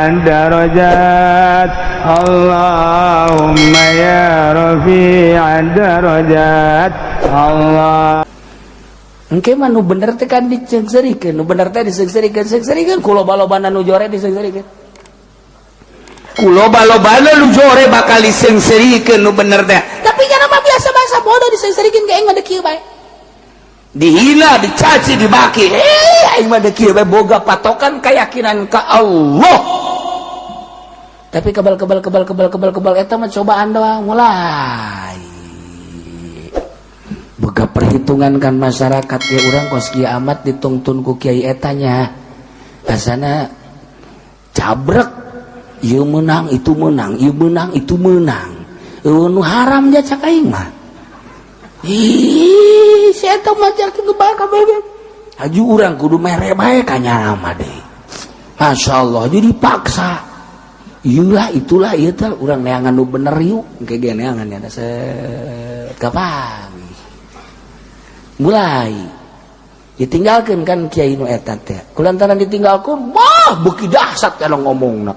الدرجات اللهم يا رفيع الدرجات الله. Engke mah nu bener teh kan diseungseurikeun, nu bener teh diseungseurikeun, seungseurikeun ku loba-lobana nu jore diseungseurikeun. Ku loba-lobana nu jore bakal diseungseurikeun nu bener teh. Tapi kan mah biasa bahasa bodoh diseungseurikeun ge aing mah deuk kieu bae. Dihina, dicaci, dibaki. Eh, aing mah deuk kieu bae boga patokan keyakinan ka Allah. Tapi kebal kebal kebal kebal kebal kebal eta mah cobaan doang mulai. Boga perhitungan kan masyarakat ya urang kos kieu amat ditungtun ku kiai etanya. Asana cabrek ieu menang itu menang, ieu menang itu menang. Eueuh nu haram ja cak aing mah. Ih, si eta mah cak kitu bae kabeh. Haju urang kudu mere bae ka nyana deui. Masyaallah jadi dipaksa. Iyalah itulah ieu teh urang neangan nu bener yuk engke ge neangan ya set kapan. Mulai ditinggalkan kan kiai nu eta teh kulantaran ditinggalkan wah beuki dahsyat kalau ngomongna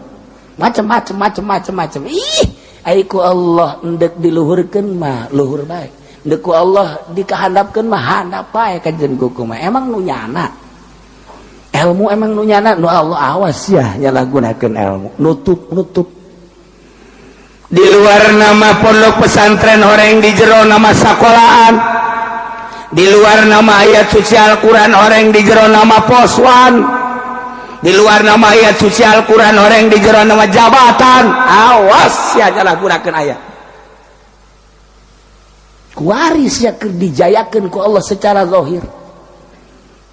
macam-macam macam-macam macam. Ih, ai ku Allah endek diluhurkeun mah luhur bae, endek ku Allah dikahandapkeun mah handap bae kajen kuku mah. Emang nu nyana ilmu, emang nu nyana nu Allah awas ya nyalahgunakeun ilmu nutup nutup. Di luar nama pondok pesantren horeng, di jero nama sekolahan. Di luar nama ayat suci Al-Quran horeng, di jero nama poswan. Di luar nama ayat suci Al-Quran horeng, di jero nama jabatan. Awas ya gunakan ayat. Kuaris ya keur dijayakeun ku Allah secara zahir,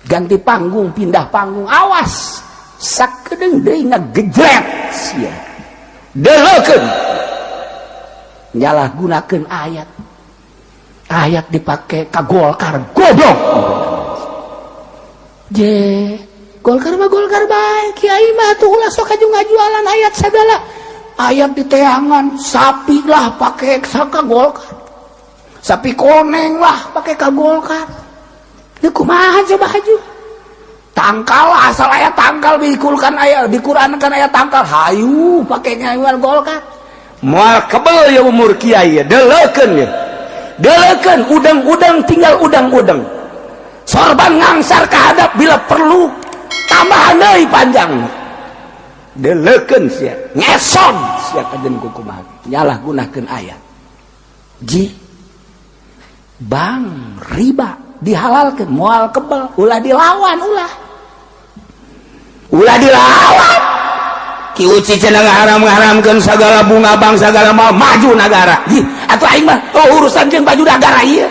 ganti panggung, pindah panggung, awas sakedeung deui ngagejret sia. Deleukeun. Nyalahgunakeun ayat, ayat dipakai ka Golkar, goblok. Je Golkar mah Golkar bae, kiai mah tuh ulah sok aju ngajualan ayat segala. Ayat di teangan sapi lah pakai saka Golkar, sapi koneng lah pakai ka Golkar. Ieu kumaha coba haju tangkal, asal ayat tangkal dikulkan ayat di Quran kan ayat tangkal hayu pakai ngajual Golkar. Moal kebel ya umur kiai ya. Deleukeun ya, deleukeun. Udang-udang tinggal udang-udang, sorban ngangsar kehadap, bila perlu tambahan deui panjang. Deleukeun sia, ngesod sia kajen kukumaha nyalahgunakeun ayat. Ji bang riba dihalalkan moal kebel, ulah dilawan, ulah. Ulah dilawan. Ki Uci cenah ngaharam-ngaharamkeun segala bunga bank segala mau maju negara. Ih, atuh aing mah oh urusan jeung baju negara ieu.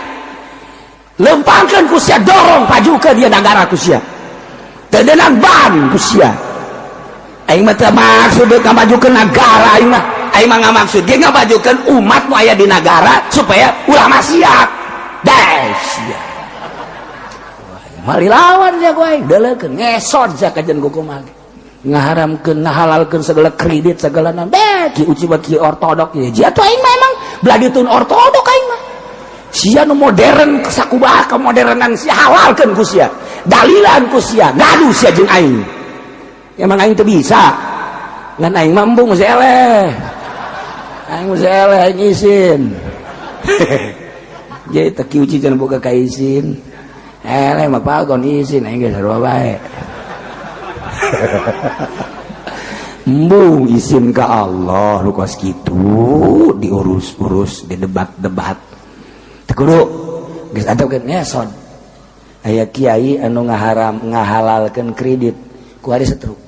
Lempangkeun ku sia, dorong pajukeun dia negara ku sia. Teu deunang ban ku sia. Aing mah teu maksud deuk ngamajukeun negara aing mah. Aing mah ngamaksud ge ngamajukeun umat nu aya di negara supaya ulah maksiat. Des sia. Mari lawan ya ku aing, deleukeun ngesot sia kajen kukumaha ngaharamkeun ngahalalkeun segala kredit segala naon. Deh ki Uci mah ki ortodok ya. Jia tuh aing mah emang belah ditun ortodok aing mah. Sia nu modern sakumaha kemodernan sia halalkeun ku sia. Dalilan ku sia, ngadu sia jeung aing. Emang aing teu bisa. Ngan aing mah embung geus eleh. Aing geus eleh aing isin. Jadi teu Ki Uci cenah boga ka isin. Eleh mah pagon isin aing geus sarua bae. Embung isin ka Allah lu kos kitu diurus-urus didebat-debat. Teu kudu geus atuh ngesod. Aya kiai anu ngaharam ngahalalkeun kredit ku hari setruk.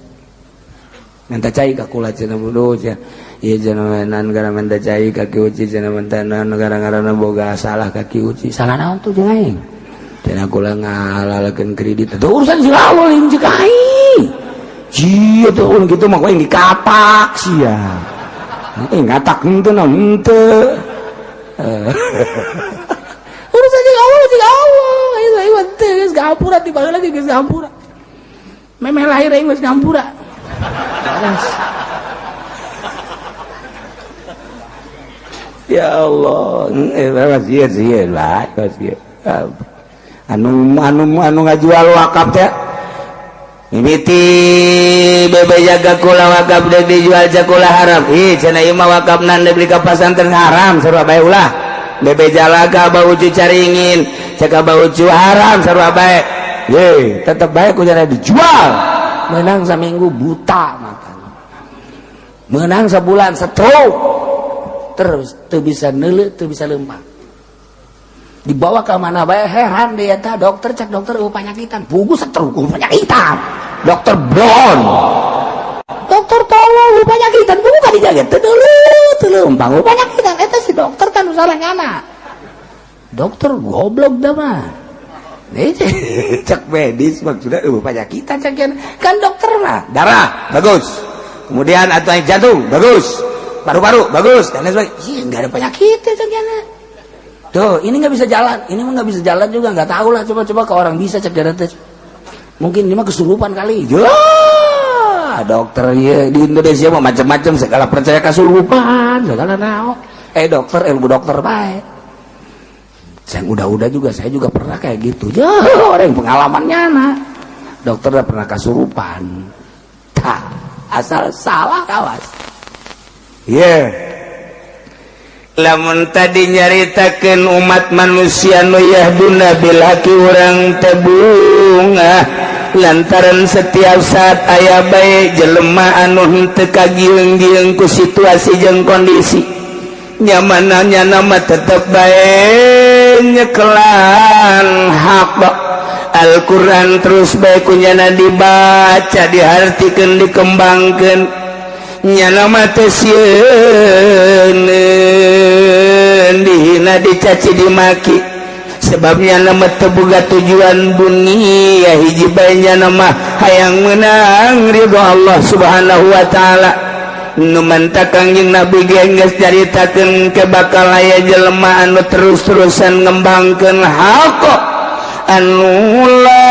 Minta cai ka kula cenah bodoh cenah. Ieu cenah nan gara minta cai ka Ki Uci cenah minta nan gara-gara boga salah ka Ki Uci. Salah naon tuh jeung aing? Cenah kula ngahalalkeun kredit. Itu urusan si Allah lain jeung aing. Sia tuh ulun kitu mah ku aing dikatak sia. Eh ngatak henteu naon henteu. Urusan jeung Allah jeung Allah. Aing aing mah teu geus ngampura ti baheula ge geus ngampura. Memeh lahir aing geus ngampura. Ya Allah, eh sia sia lah sia. Anu anu anu ngajual wakaf teh. Mimiti bebeja ka kula wakaf deuk dijual cek kula haram. Ih, cenah ieu mah wakafna deuk di ka pasantren haram, sarua bae ulah. Bebeja lah ka Abah Ucu Caringin, cek Abah Ucu haram, sarua bae. Ye, tetep bae ku dijual. Menang saminggu buta matanya, menang sebulan stroke, terus tuh bisa neuleuh, tuh bisa lempang, dibawa ke mana bae heran dia ta dokter. Cek dokter, "Oh, penyakitan pugu stroke, oh, penyakitan." Dokter blon, dokter tolong, penyakitan pugu kan dijaga teu neuleuh, teu lempang, oh, penyakitan. Eta si dokter kan salah nyana, dokter goblok dah mah. Cek medis maksudnya eueuh penyakitan cek kan dokter mah. Darah bagus, kemudian atau jantung bagus, paru-paru bagus, dan lain sebagainya. Iya, nggak ada penyakit ya cek. Tuh, ini nggak bisa jalan, ini mah nggak bisa jalan juga, nggak tahu lah. Coba-coba ke orang bisa cek darah tes. Mungkin ini mah kesurupan kali. Ya, dokter ya di Indonesia mah macam-macam, segala percaya kesurupan, segala naon. Eh, dokter, ilmu dokter baik. Saya udah-udah juga, saya juga pernah kayak gitu. Ya, orang yang pengalamannya nah. Dokter udah pernah kesurupan. Tak, asal salah kawas. Iya. Yeah. Lamun tadi nyaritakeun umat manusia nu yahduna bil haqi, urang teh bungah lantaran setiap saat aya bae jelema anu henteu kagieung-gieung ku situasi jeung kondisi nyamananya, nama tetep bae nyekelan hak Al-Quran, terus bae kunyana dibaca, dihartikeun, dikembangkeun. Nyana mah teu sieun dihina, dicaci, dimaki, sebabnya nama teu boga tujuan dunia. Hiji bae nyana mah hayang menang ridho Allah Subhanahu wa Ta'ala. Nu mantak Kangjeng Nabi ge geus nyaritakeun ke bakal aya jelema anu terus-terusan ngembangkeun hak, anu la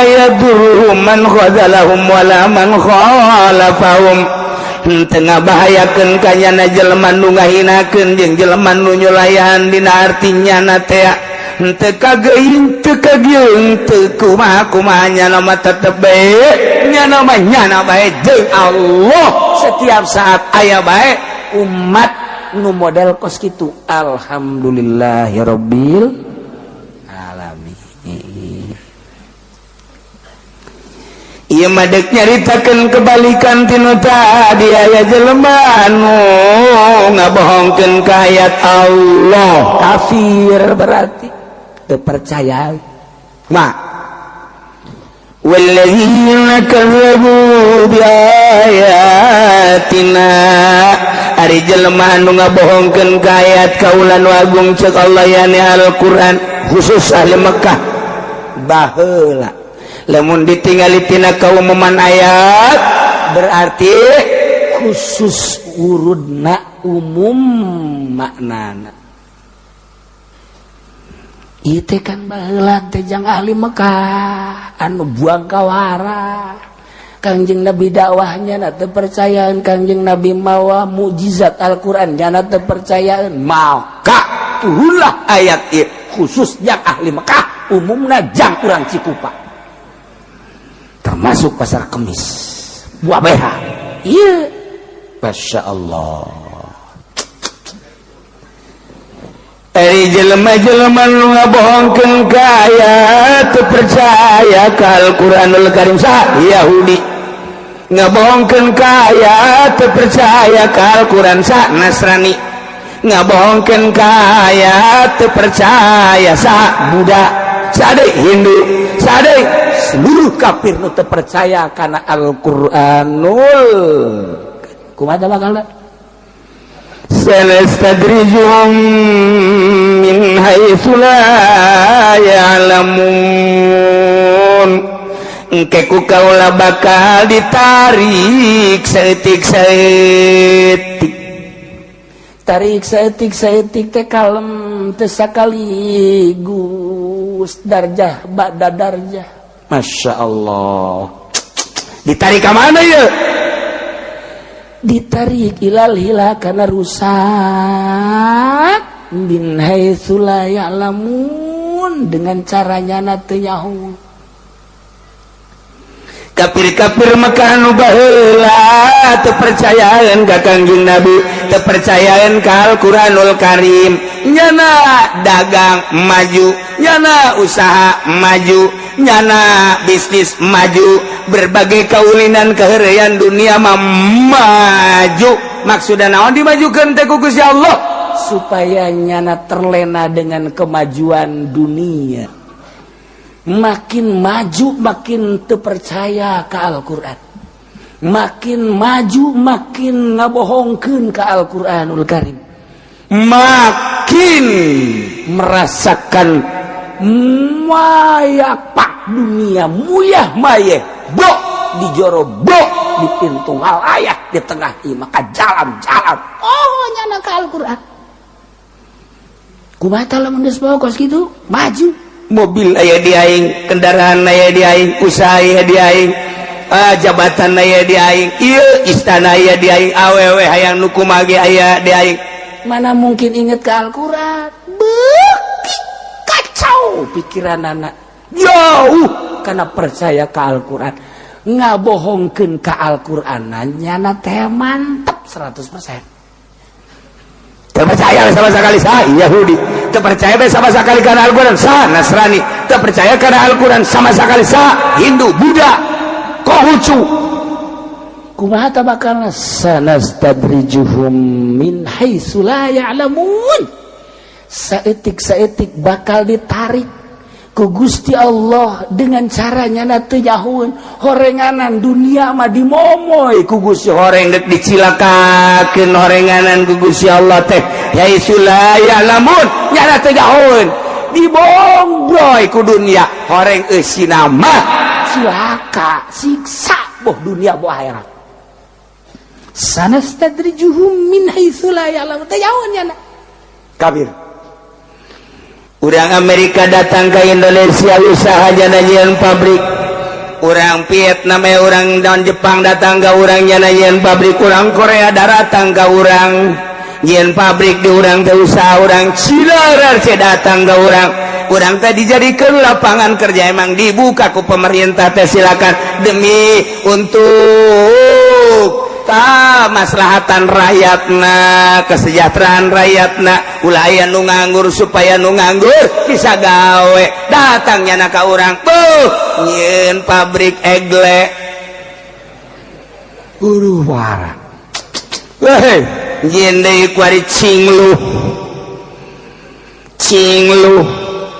yadurruhum man khadzalahum wala man khalafahum, teu ngabahayakeun kanyana jelema nu ngahinakeun jeung jelema nu nyulayan. Dina artinya na teh henteu kageuing, teu kagieung, teu kumaha kumaha, nyana mah tetep bae nyana mah nyana bae jeung Allah. Setiap saat aya bae umat nu model kos kitu. Alhamdulillahirabbil alamin. Ieu mah dek nyaritakeun kebalikan tinu tadi. Aya jelema anu ngabohongkeun ka ayat Allah. Kafir berarti teu percaya. Ma walladzina kazzabu biayatina, ari jelema anu ngabohongkeun ka ayat kaula nu agung, cek Allah, yani Al-Qur'an, khusus ahli Mekah baheula. Lamun ditinggali tina kaumuman ayat berarti khusus urudna, umum maknana. Itu kan baheula teh jang ahli Mekah anu buang kawara. Kangjeng Nabi dakwahnya na teu percayaan, Kangjeng Nabi mawa mukjizat Al-Qur'an nyana teu percayaan, maka turunlah ayat ieu khusus jang ahli Mekah, umumna jang urang Cikupa, termasuk Pasar Kemis buah BH. Iya. Masya Allah. Ari jelema-jelema nu ngabohongkeun ka ayat, teu percaya ka Al-Qur'anul Karim, saha? Yahudi. Ngabohongkeun ka ayat, teu percaya ka Al-Qur'an, saha? Nasrani. Ngabohongkeun ka ayat, teu percaya, saha? Buddha. Saha deui? Hindu. Saha deui? Seluruh kafir nu teu percaya kana Al-Qur'anul. Kumaha bakal? Sanastadrijuhum min haitsu la ya'lamun, engke ku kaula bakal ditarik saeutik saeutik. Tarik saeutik saeutik teh kalem, teu sakaligus, darjah ba'da darjah. Masya Allah, ditarik ke mana ya? Ditarik ilal hila karena rusak, min haitsu la ya'lamun, dengan caranya na teu nyaho. Kafir-kafir Mekah nu baheula teu percayaan ka Kangjeng Nabi, teu percayaan ka Al-Qur'anul Karim, nyana dagang maju, nyana usaha maju, nyana bisnis maju, berbagai kaulinan keheureuyan dunia mah maju. Maksudna naon dimajukeun teh ku Gusti Allah? Supaya nyana terlena dengan kemajuan dunia. Makin maju makin terpercaya ke Al-Quran, makin maju makin ngabohongkeun ke Al-Quranul Karim, makin merasakan mayapak dunia, muyah maye bok di jero, bok di pintu ayah di tengah, maka jalan-jalan oh nyana ke Al-Quran. Kumaha lamun geus kos kitu maju? Mobil aya di aing, kendaraan aya di aing, usaha aya di aing, ah, jabatan aya di aing, ieu istana aya di aing, awewe hayang nu kumaha ge aya di aing. Mana mungkin inget ke Al-Quran? Beuki kacau pikiran anak, jauh karena percaya ke Al-Quran, ngabohongkeun ke Al-Quran, nyana teh mantep 100%. Terpercaya sama sekali sah Yahudi, terpercaya sama sekali karena Al-Quran sah Nasrani, terpercaya karena Al-Quran sama sekali sah Hindu, Buddha, Konghucu. Kumaha ta bakal? Sanastadrijuhum min haitsu la ya'lamun. Saeutik-saeutik bakal ditarik ku Gusti Allah dengan caranya na teu nyahoeun. Horenganan dunia mah dimomoy ku Gusti. Horeng dek dicilakakeun horenganan ku Gusti Allah teh, haitsu la ya'lamun, nyana teu nyahoeun, dibongbroy ku dunia, horeng eusina mah. Cilaka, siksa, boh dunia boh akhirat. Sanastadrijuhum min haitsu la ya'lamun, teu nyahoeun nyana. Kafir. Urang Amerika datang ke Indonesia, usaha nyieun pabrik. Orang Vietnam, orang dan Jepang datang ke urang, nyieun pabrik. Orang Korea datang ke urang, nyieun pabrik di urang teh usaha. Orang Cina RC datang ke urang, urang teh dijadikan lapangan kerja. Emang dibuka ku pemerintah teh, silakan, demi untuk ta maslahatan rakyatna, kesejahteraan rakyatna, ulah aya nu nganggur, supaya nu nganggur bisa gawe. Datangnya na ka urang, tuh nyieun pabrik egle. Uruh parah. Weh, nyieun deui kuari cinglu cinglu,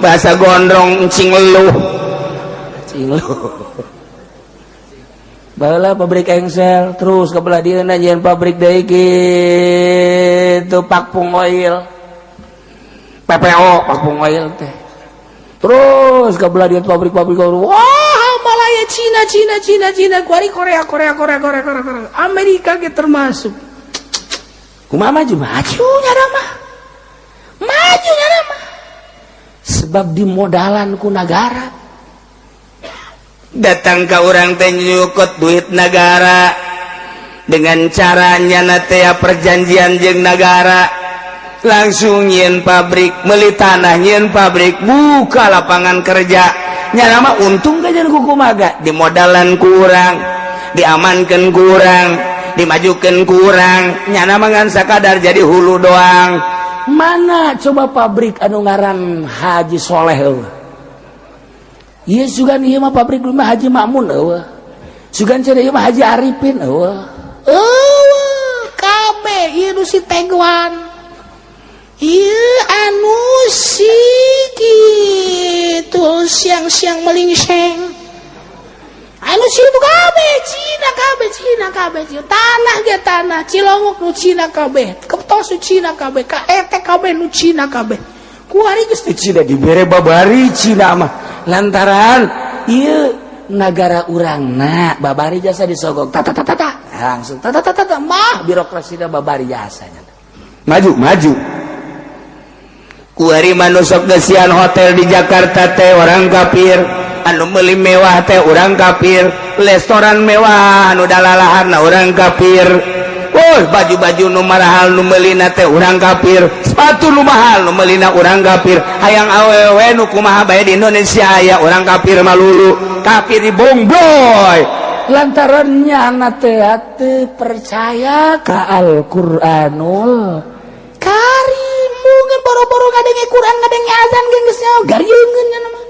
bahasa gondrong, cinglu. Cinglu. Baheula pabrik engsel, terus ke belah dieu nyieun pabrik deui kitu, Pakpung Oil, PPO, Pakpung Oil teh. Terus ke belah dieu pabrik-pabrik, wah, Malaya, Cina, Cina, Cina, Cina, kuari Korea, Korea, Korea, Korea, Korea, Korea, Amerika ge termasuk. Kumaha maju? Maju nyana mah, maju nyana mah, sebab dimodalan ku negara. Datang ke urang teh nyukut duit negara dengan caranya teh perjanjian jeung negara, langsung nyieun pabrik, meuli tanah, nyieun pabrik, buka lapangan kerja. Nyana mah untung kajian kumaha, dimodalan kurang, diamankan kurang, dimajukan kurang, nyana mah ngan sakadar jadi hulu doang. Mana coba pabrik anu ngaran Haji Soleh eueuh? Ieu sugan ieu mah pabrik mah Haji Makmun eueuh. Sugan cenah ieu mah Haji Arifin eueuh. Eueuh, kabeh ieu nu si Teguan. Ieu anu si kitu siang-siang melingseng. Anu si itu kabeh Cina, kabeh Cina, kabeh Cina. Tanah ge tanah Cilongok nu Cina kabeh. Keptos nu Cina kabeh, KET kabeh nu Cina kabeh. Kuari geus Teu Cina dibere babari Cina mah. Lantaran ieu negara urangna babari jasa disogok, tata tata tata, langsung tata tata tata mah, birokrasina babari jasanya. Maju maju. Kuari manusok gesian hotel di Jakarta teh orang kafir, anu meuli mewah teh orang kafir, restoran mewah anu dalalahan orang kafir. Oh, baju-baju nu mahal nu meulina teh urang kafir, sepatu nu mahal nu meulina urang kafir, hayang awewe nu kumaha bae di Indonesia aya, urang kafir malulu, kafir di bongboy. Lantaran nyana teh teu percaya ka Al-Qur'anul Karim. Mungkin boro-boro ngadenge Quran, ngadenge azan ge geus nyaho, garieungeun nyana mah.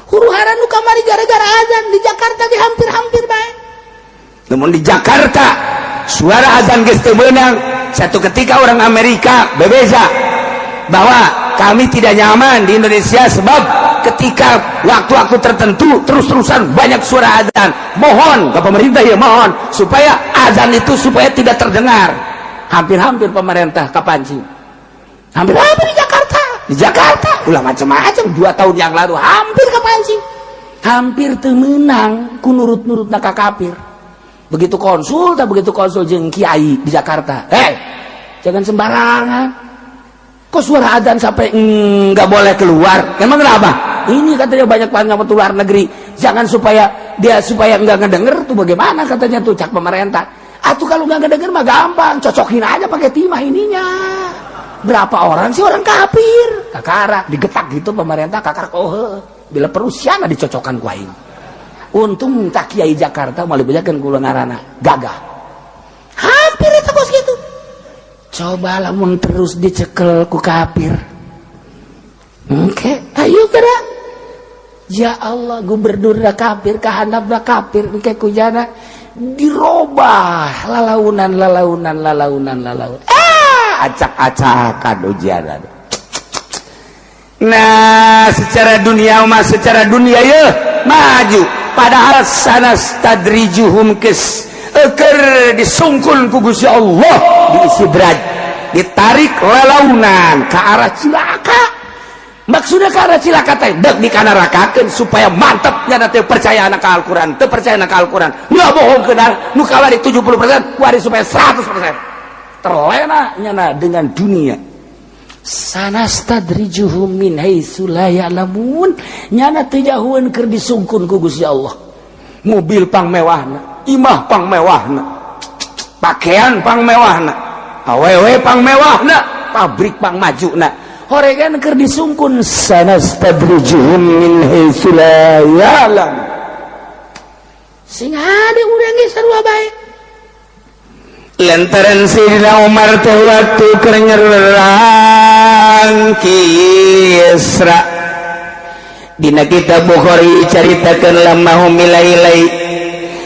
Huru hara nu kamari gara-gara azan di Jakarta ge hampir-hampir bae. Namun di Jakarta suara azan geus teu meunang. Satu ketika orang Amerika bebeza bahwa kami tidak nyaman di Indonesia sebab ketika waktu-waktu tertentu terus-terusan banyak suara azan. Mohon ke pemerintah ya, mohon supaya azan itu supaya tidak terdengar. Hampir-hampir pemerintah kapancing, hampir-hampir di Jakarta. Di Jakarta ulah macam-macam, 2 tahun yang lalu hampir kepancing, hampir teu meunang ku nurut-nurut ka kafir. Begitu konsul tak, begitu konsul jeung kiai di Jakarta, "Hei, jangan sembarangan. Kok suara adzan sampai nggak boleh keluar? Emang kenapa?" "Ini," katanya, "banyak banget luar negeri, jangan supaya dia supaya nggak ngedenger tuh bagaimana," katanya tuh. Cak pemerintah, "Atau kalau nggak ngedenger mah gampang, cocokin aja pakai timah ininya. Berapa orang sih orang kafir?" Kakara digetak gitu pemerintah, kakara, "Oh, bila perlu siana dicocokkan ku aing." Untung tak kiai Jakarta mau dibejakan kula ngarana gagah. Hampir itu bos gitu. Coba lamun terus dicekel ku kafir. Oke, ayo gerak. Ya Allah, gubernur kafir, kahandap kafir, engke kujana dirobah lalaunan, lalaunan, lalaunan, lalaunan. Ah, acak-acakan ujian. Nah, secara dunia mah, secara dunia ya maju, padahal sanastadrijuhum kes eker disungkun ku Gusti Allah, diistidraj, ditarik lalaunan ke arah cilaka. Maksudnya ke arah cilaka teh dek dikanarakakeun supaya mantep nya teh percaya anak Al-Qur'an, teu percaya anak Al-Qur'an. Nggak bohong ke nu kawari 70%, kuari supaya 100% terlena nyana dengan dunia. Sanastadrijuhum min haitsu la ya'lamun. Nyana teu jahueun keur disungkun ku Gusti Allah. Mobil pang mewahna, imah pang mewahna, pakaian pang mewahna, awewe pang mewahna, pabrik pang majuna, horegan keur disungkun. Sanastadrijuhum min haitsu la ya'lam. Sing hade urang ge sarua bae. Lantaran Sayyidina Umar teh waktu keur nyerang Kisra, dina kitab Bukhari caritakeun, lamma humilai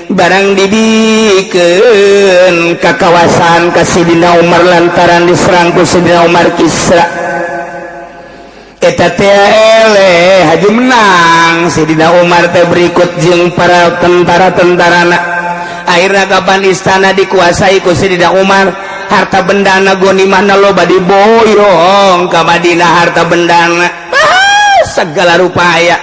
barang dibikeun ka kawasan ka Sayyidina Umar lantaran diserang ku Sayyidina Umar Kisra eta teh, eleh haju menang Sayyidina Umar teh berikut jeung para tentara-tentarana. Akhirnya kapan istana dikuasai ku Sayyidina Umar, harta bendana ghanimahna loba diboyong ka Madinah. Harta bendana, ah, segala rupa aya,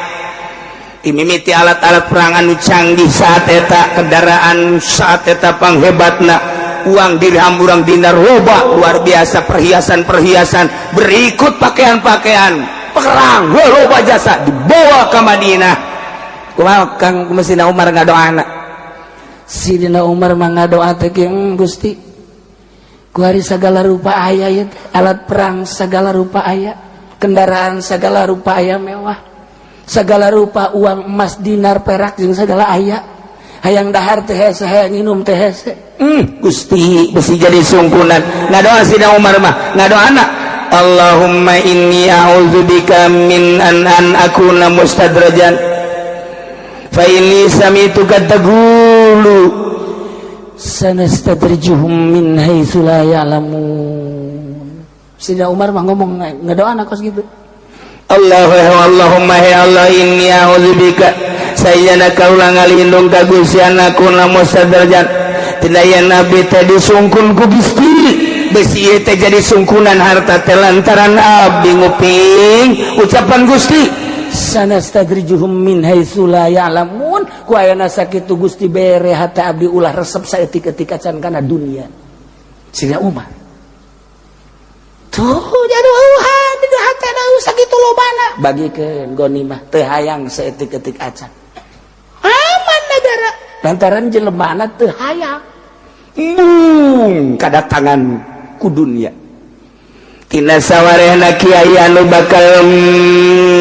dimimiti alat-alat perang anu canggih saat eta, kendaraan saat eta panghebatna, uang dirham, urang dinar loba luar biasa, perhiasan-perhiasan, berikut pakaian-pakaian perang loba jasa dibawa ke Madinah. Kumaha Kang Sayyidina Umar ngadoana? Sidina Umar mah ngadoa teh, "Gusti, kuari segala rupa aya ya, alat perang segala rupa aya, kendaraan segala rupa aya mewah, segala rupa uang emas, dinar, perak jeung segala aya. Hayang dahar teh hese, hayang minum teh hese." Gusti, besi jadi sungkunan. Ngadoa Sidina Umar mah ngadoana, "Allahumma inni a'udzubika min an akuna mustadrajan, fa inni sami'tuka taqulu." Sanastadrijuhum min haitsu la ya'lamun. Sidina Umar mah ngomong ngadoana kos gitu. Allah, Allahumma, ya Allah, inni a'udzubika, sayana kaula ngalindung ka Gusti, an akuna mustadrajan, tidak ya nabi teh disungkun ku Gusti, besi ieu teh jadi sungkunan harta teh lantaran abdi nguping ucapan Gusti. Sanastadrijuhum min haitsu la ya'lamun. Ku ayana sakitu Gusti bere hate abdi ulah resep saeutik-eutik acan kana dunia. Sidina Umar tuh jadi di hate sakitu lobana, bagikeun ghanimah, teu hayang saeutik-eutik acan. Aman negara lantaran jelemana teu hayang mung kadatangan ku dunia. Tina sawarehna kiai anu bakal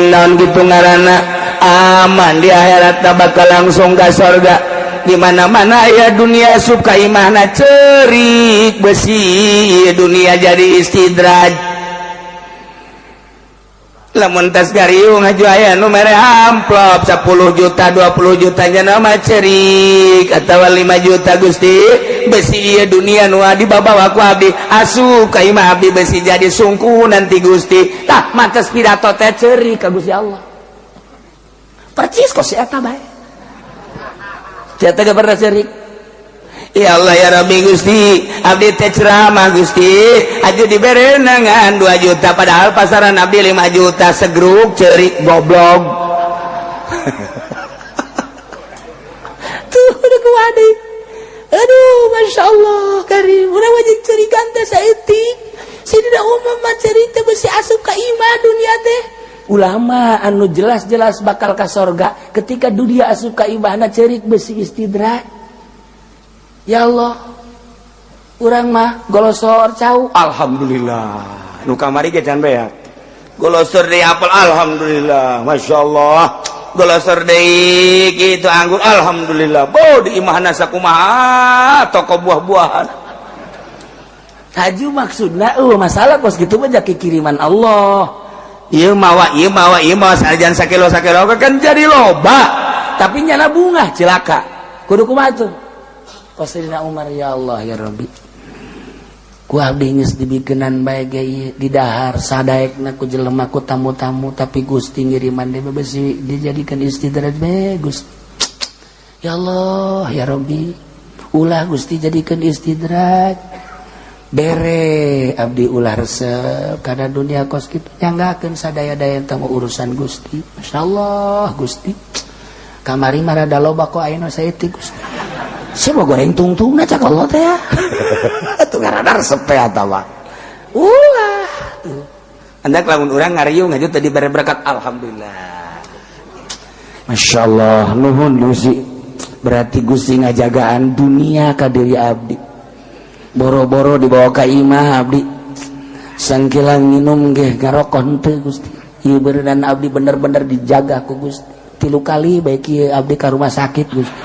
naon gitu ngaranna aman di akhirat, bakal langsung ka sorga. Di mana-mana aya dunia asup ka imahna, cerik besi dunia jadi istidraj. Lamun tas gariung haju aya nu mere amplop 10 juta, 20 juta, nya nama cerik atawa 5 juta. Gusti, besi ieu dunia nu dibabawa ku abdi asup ka imah abdi, besi jadi sungku nanti, Gusti. Tah, mantes pidato teh cerik ka Gusti Allah, percis kok si eta bae. Si eta ge pernah cerik. Ya Allah, ya Rabbi, Gusti, abdi teh ceramah, Gusti, aja dibere ngan 2 juta, padahal pasaran abdi 5 juta segruk. Cerik, goblok. Tuh udah kuadi. Aduh, masya Allah karim, urang wajib cerikan teh saeutik. Sidina umum mah cerik teh besi asup ka imah dunia teh. Ulama anu jelas-jelas bakal ka sorga ketika dunia asup ka imahna, cerik besi istidraj. Ya Allah, urang mah golosor cau, alhamdulillah. Nu kamari ge can beak, golosor deui apel, alhamdulillah, masya Allah. Golosor deui kitu anggur, alhamdulillah. Bo di imahna sakumaha toko buah-buahan. Haju maksudna masalah kos gitu mah jaki kiriman Allah. Ieu mawa, ieu mawa, ieu mawa, sanajan sakilo sakilo kan jadi loba. Tapi nyana bungah cilaka, kudu kumaha tuh? Sayyidina Umar, ya Allah, ya Rabbi, ku abdi geus dibikenan bae ge ieu, didahar sadaekna ku jelema, ku tamu-tamu, tapi Gusti ngiriman deui besi dijadikan istidraj bae. Gusti, ya Allah, ya Rabbi, ulah Gusti jadikan istidraj, bere abdi ulah resep karena dunia kos kitu. Nyanggakeun sadaya-daya tentang urusan Gusti. Masyaallah, Gusti, kamari mah rada loba, kok ayeuna saeutik, Gusti? Siapa goreng tungtung na cak Allah teh ya. Tuh ngaranna resep teh atawa. Ulah tuh. Anda lamun urang ngariung aja tadi bere berkat, alhamdulillah. Masya Allah, nuhun Gusti. Berarti Gusti ngajagaan dunia ka diri abdi. Boro-boro dibawa ka imah abdi. Sangkilang minum ge ngarokok henteu, Gusti. Ieu beureunan abdi bener-bener dijaga ku Gusti. 3 kali baik ieu abdi ka rumah sakit, Gusti.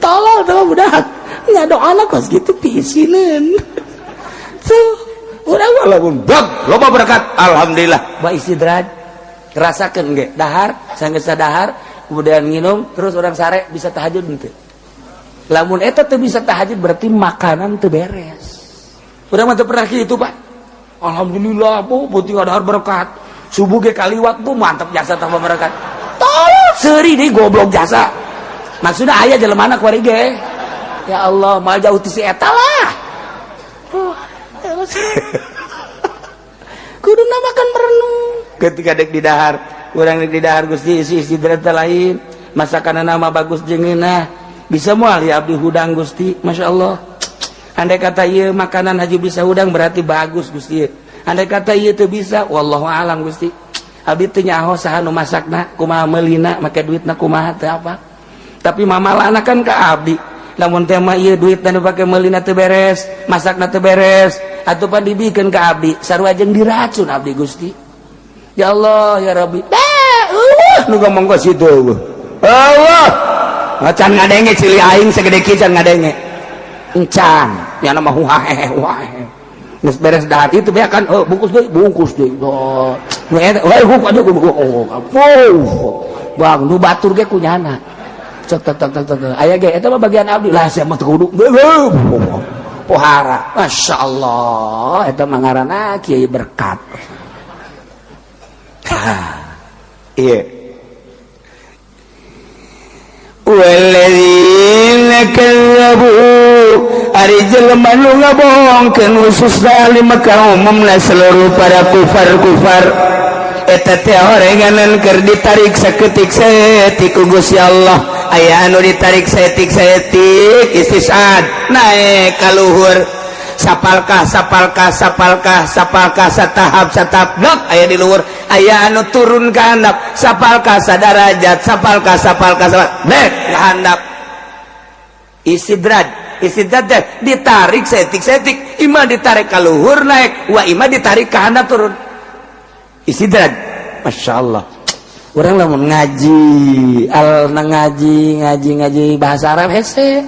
Tolol tuh budak. Ngadoana kos gitu piisineun. Tuh, urang mah lamun bab loba berkat, alhamdulillah. Ba istidraj rasakeun ge dahar, sanggeus dahar kemudian minum terus orang sare, bisa tahajud henteu? Lamun eta teu bisa tahajud, berarti makanan teu beres. Urang mah teu pernah kitu, Pak. Alhamdulillah, Bu, penting dahar berkat. Subuh ge kaliwat, Bu, mantap jasa tambah berkat. Tolol seuri deui, goblok jasa. Maksudnya aya jelema anak kuari ge. Ya Allah, mal jauh ti si eta lah. Kudu makan merenung. Ketika dek di dahar, urang dek di dahar, Gusti, isi istirahat lain, masakan nama bagus jeung ngeunah. Bisa moal ya abdi hudang, Gusti? Masya Allah. Andai kata ieu makanan haji bisa hudang, berarti bagus, Gusti. Andai kata ieu teu bisa, wallahu alam, Gusti. Abdi teu nyaho saha nu masakna, kumaha meulina, make duitna kumaha teu apa. Tapi mamalana kan ka abdi. Lamun teh mah ieu duitna dipake meulina teu beres, masakna teu beres, atuh pan dibikeun ka abdi, sarua jeung diracun abdi, Gusti. Ya Allah, ya Rabbi. Nu ngomong ka situ. Allah. Can ngadenge cili aing segede kieu, can ngadenge. Encan, nya mah huhahe huhahe. Geus beres dahar itu be kan, oh, bungkus deui, bungkus deui. Oh, nu eta, we huk aduh, oh. Bang, nu batur ge kunyana. Cek tek tek tek tek. Aya ge eta mah bagian abdi lah, sia mah teu kudu. Pohara. Masya Allah, eta mah ngaranna kiai berkat. Iya. Walladzina kazzabu, ari jelema nu ngabohongkeun, khususna ahli Mekah, umumna seluruh para kufar-kufar eta teh orenganan keur ditarik saketik saeutik ku Gusti Allah. Aya anu ditarik saeutik saeutik istisad naek ka luhur, sapalkah sapalkah sapalkah sapalkah, satahap satahap dok aya di luhur. Aya anu turun ke handap, sapalkah sadarajat, sapalkah sapalkah sapalkah dek ke handap. Istidraj, istidraj teh ditarik saeutik saeutik, ima ditarik ka luhur naek, wa ima ditarik ke handap turun. Istidraj, masya Allah. Urang lamun ngaji al ngaji ngaji ngaji bahasa Arab hese.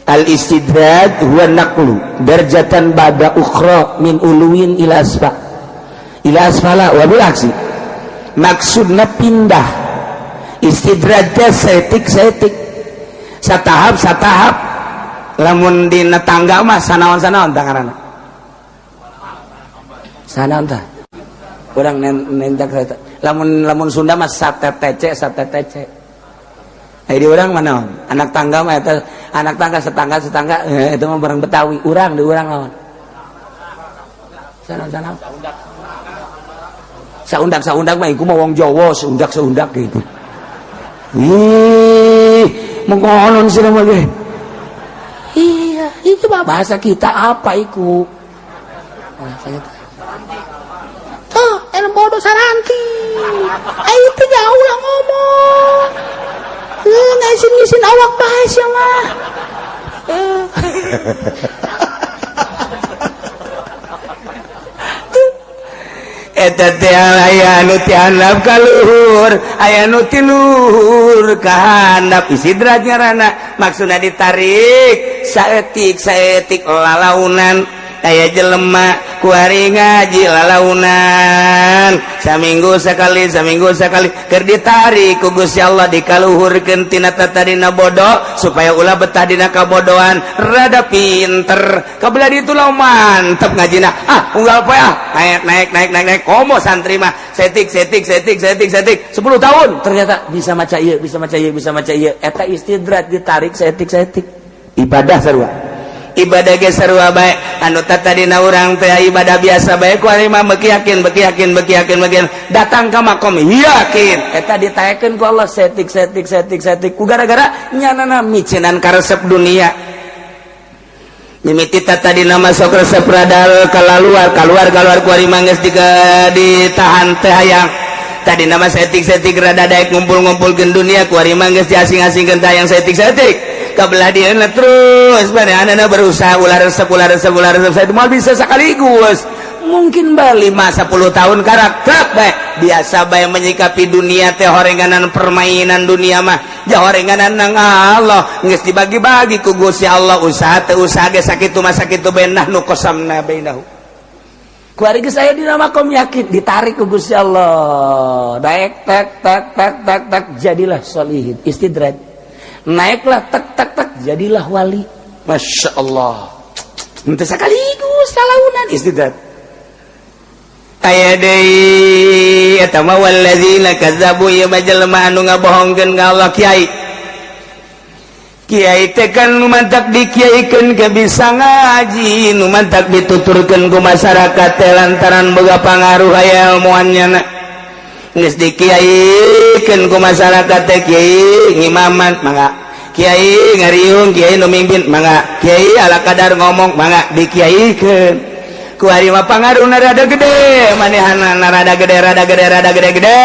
Al istidraj huwa naqlu darjatan ba'da ukhra min uluwin ila asfa ila asfala wa bil aksi. Maksudna pindah istidraj teh saeutik saeutik, satahap satahap. Lamun dina tangga mah sanaon sanaon tangarana sanaon tah urang nenjak. Lamun lamun Sunda mah satetece satetece. Di urang mana anak tangga mah eta anak tangga setangga setangga, itu mah barang Betawi. Urang di urang lawan sana sana saundak saundak mah iku mah wong Jawa, seundak seundak gitu. Ih, mengkonon sih mah ge. Iya, itu mah bahasa kita apa iku bahasa kita. Tuh, elem bodoh saranti. Eh, itu jauh lah ngomong. Eh, ngisin-ngisin awak bae sia mah. Eh. Eta teh aya anu ti handap ka luhur, aya nu ti luhur ka handap. Istidraj ngaranna, maksudna ditarik saeutik saeutik lalaunan. Aya jelema kuari ngaji lalaunan saminggu sekali, saminggu sekali, keur ditarik ku Gusti Allah dikaluhurkeun tina tatadina bodoh supaya ulah betah dina kabodohan, rada pinter kabelah ditu lah mantep ngajina. Ah, unggal poe ah naik naik naik naik naik. Komo santri mah setik setik setik setik setik 10 tahun ternyata bisa maca ieu, bisa maca ieu, bisa maca ieu. Eta istidraj, ditarik saeutik saeutik. Ibadah sarua, ibadah ge sarua bae. Anu tadina urang teh ibadah biasa bae, ku ari mah beuki yakin, beuki yakin, beuki yakin, beuki yakin, datang ka makom yakin. Eta ditaekeun ku Allah saeutik saeutik saeutik saeutik ku gara-gara nyanana micenan karesep dunia. Mimiti tadina masuk resep radal keluar keluar keluar, ku ari mah geus ditahan teh hayang. Tadi nama saeutik saeutik rada daek ngumpul-ngumpulkeun dunia, ku ari mah geus diasing-asingkeun teh hayang saeutik saeutik. Kabelah dia terus mana anak berusaha ulah resep, ulah resep, ulah resep. Saya mau bisa sekaligus mungkin ba 5 10 tahun karakter baik biasa bae menyikapi dunia teh horenganan permainan dunia mah jahorenganan nang Allah geus dibagi-bagi ku Gusti Allah. Usaha teh usaha ge sakitu mah sakitu bae, nahnu qasamna bainahu. Kuari geus aya dina makom yakin, ditarik ku Gusti Allah daek tek tek tek tek tek, jadilah solihin, istidraj. Naiklah tek tek tek, jadilah wali. Masya Allah. Henteu sekaligus salaunan, istidraj. Aya deui eta mah walladzina kazzabu, ieu mah jelema anu ngabohongkeun ka Allah. Kiai kiai teh kan nu mantak dikiaikeun ke bisa ngaji, nu mantak dituturkeun ku masyarakat teh lantaran boga pangaruh, aya ilmuannya. Na geus dikiaikeun ku masyarakat teh, kiai ngimaman mangga, kiai ngariung, kiai nu mimpin mangga, kiai ala kadar ngomong mangga. Dikiaikeun ku ari mah pangaruhna rada gede, manehana rada gede, rada gede, rada gede gede.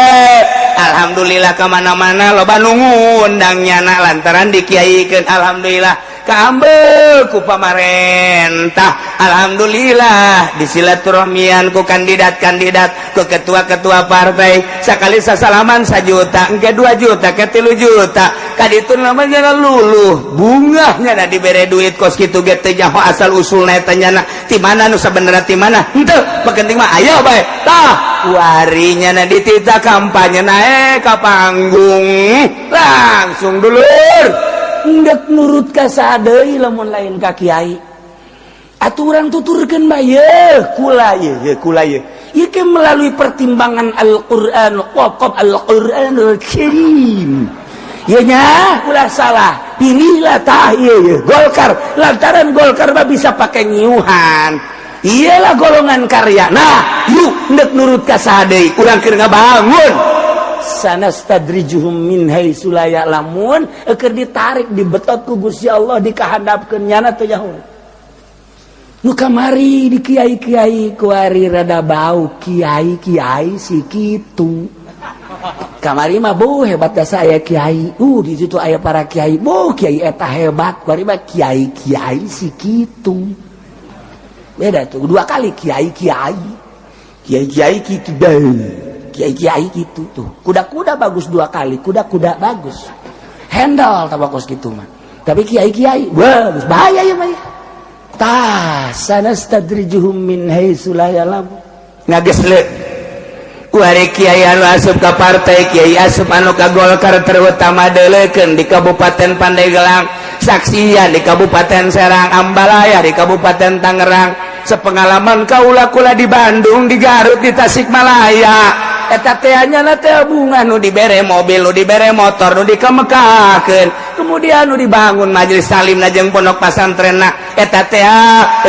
Alhamdulillah, kemana-mana loba nu ngundang nyana lantaran dikiaikeun. Alhamdulillah, kaambeu ku pamarentah, alhamdulillah disilaturahmian ku kandidat-kandidat, ku ketua-ketua partai. Sakali sasalaman 1 juta, engke 2 juta, ke 3 juta. Kaditu namanya luluh bungahnya na dibere duit kos kitu ge teu nyaho asal usulna eta nyana ti mana, nu sabenerna ti mana henteu, penting mah ayo bae. Tah, warinya na ditita kampanye naik ka panggung langsung, dulur. Ndek nurut ka saha deui lamun lain ka kiai? Atuh urang tuturkeun bae kula ye ye kula ye ieu ke melalui pertimbangan Al-Qur'an, qaf Al-Qur'anul Karim. Ieu nya ulah salah pilihlah. Tah, ieu ye Golkar, lantaran Golkar mah bisa pakai nyiuhan, iyalah golongan karya. Nah, yuk, ndek nurut ka saha deui? Urang keur ngabangun. Sanastadrijuhum min haitsu la ya'lamun. Keur ditarik, dibetot ku Gusti Allah, dikahandapkeun, nyana teu nyaho. Nu kamari di kiai-kiai, kuari rada bau kiai-kiai si kitu. Kamari mah bu hebat asa aya kiai, di situ aya para kiai, bu kiai eta hebat. Kuari mah kiai-kiai si kitu. Beda tuh, dua kali kiai-kiai, kiai-kiai kitu deh. Kiai-kiai gitu tuh, kuda-kuda bagus dua kali, kuda-kuda bagus handle tabakos gitu mah. Tapi kiai-kiai bagus bahaya ya mah. Tah, sanastadrijuhum min haitsu la ya'lamun. Ngagesle kuari kiai anu asup ka partai, kiai asup anu ka Golkar, terutama deuleukeun di Kabupaten Pandeglang, saksian di Kabupaten Serang, Ambalaya, di Kabupaten Tangerang. Sepengalaman kaula kula di Bandung, di Garut, di Tasikmalaya, eta teh nya teh bunga nu dibere mobil, nu dibere motor, nu dikemekahkeun, kemudian nu dibangun majelis taklim jeung pondok pasantrenna, eta teh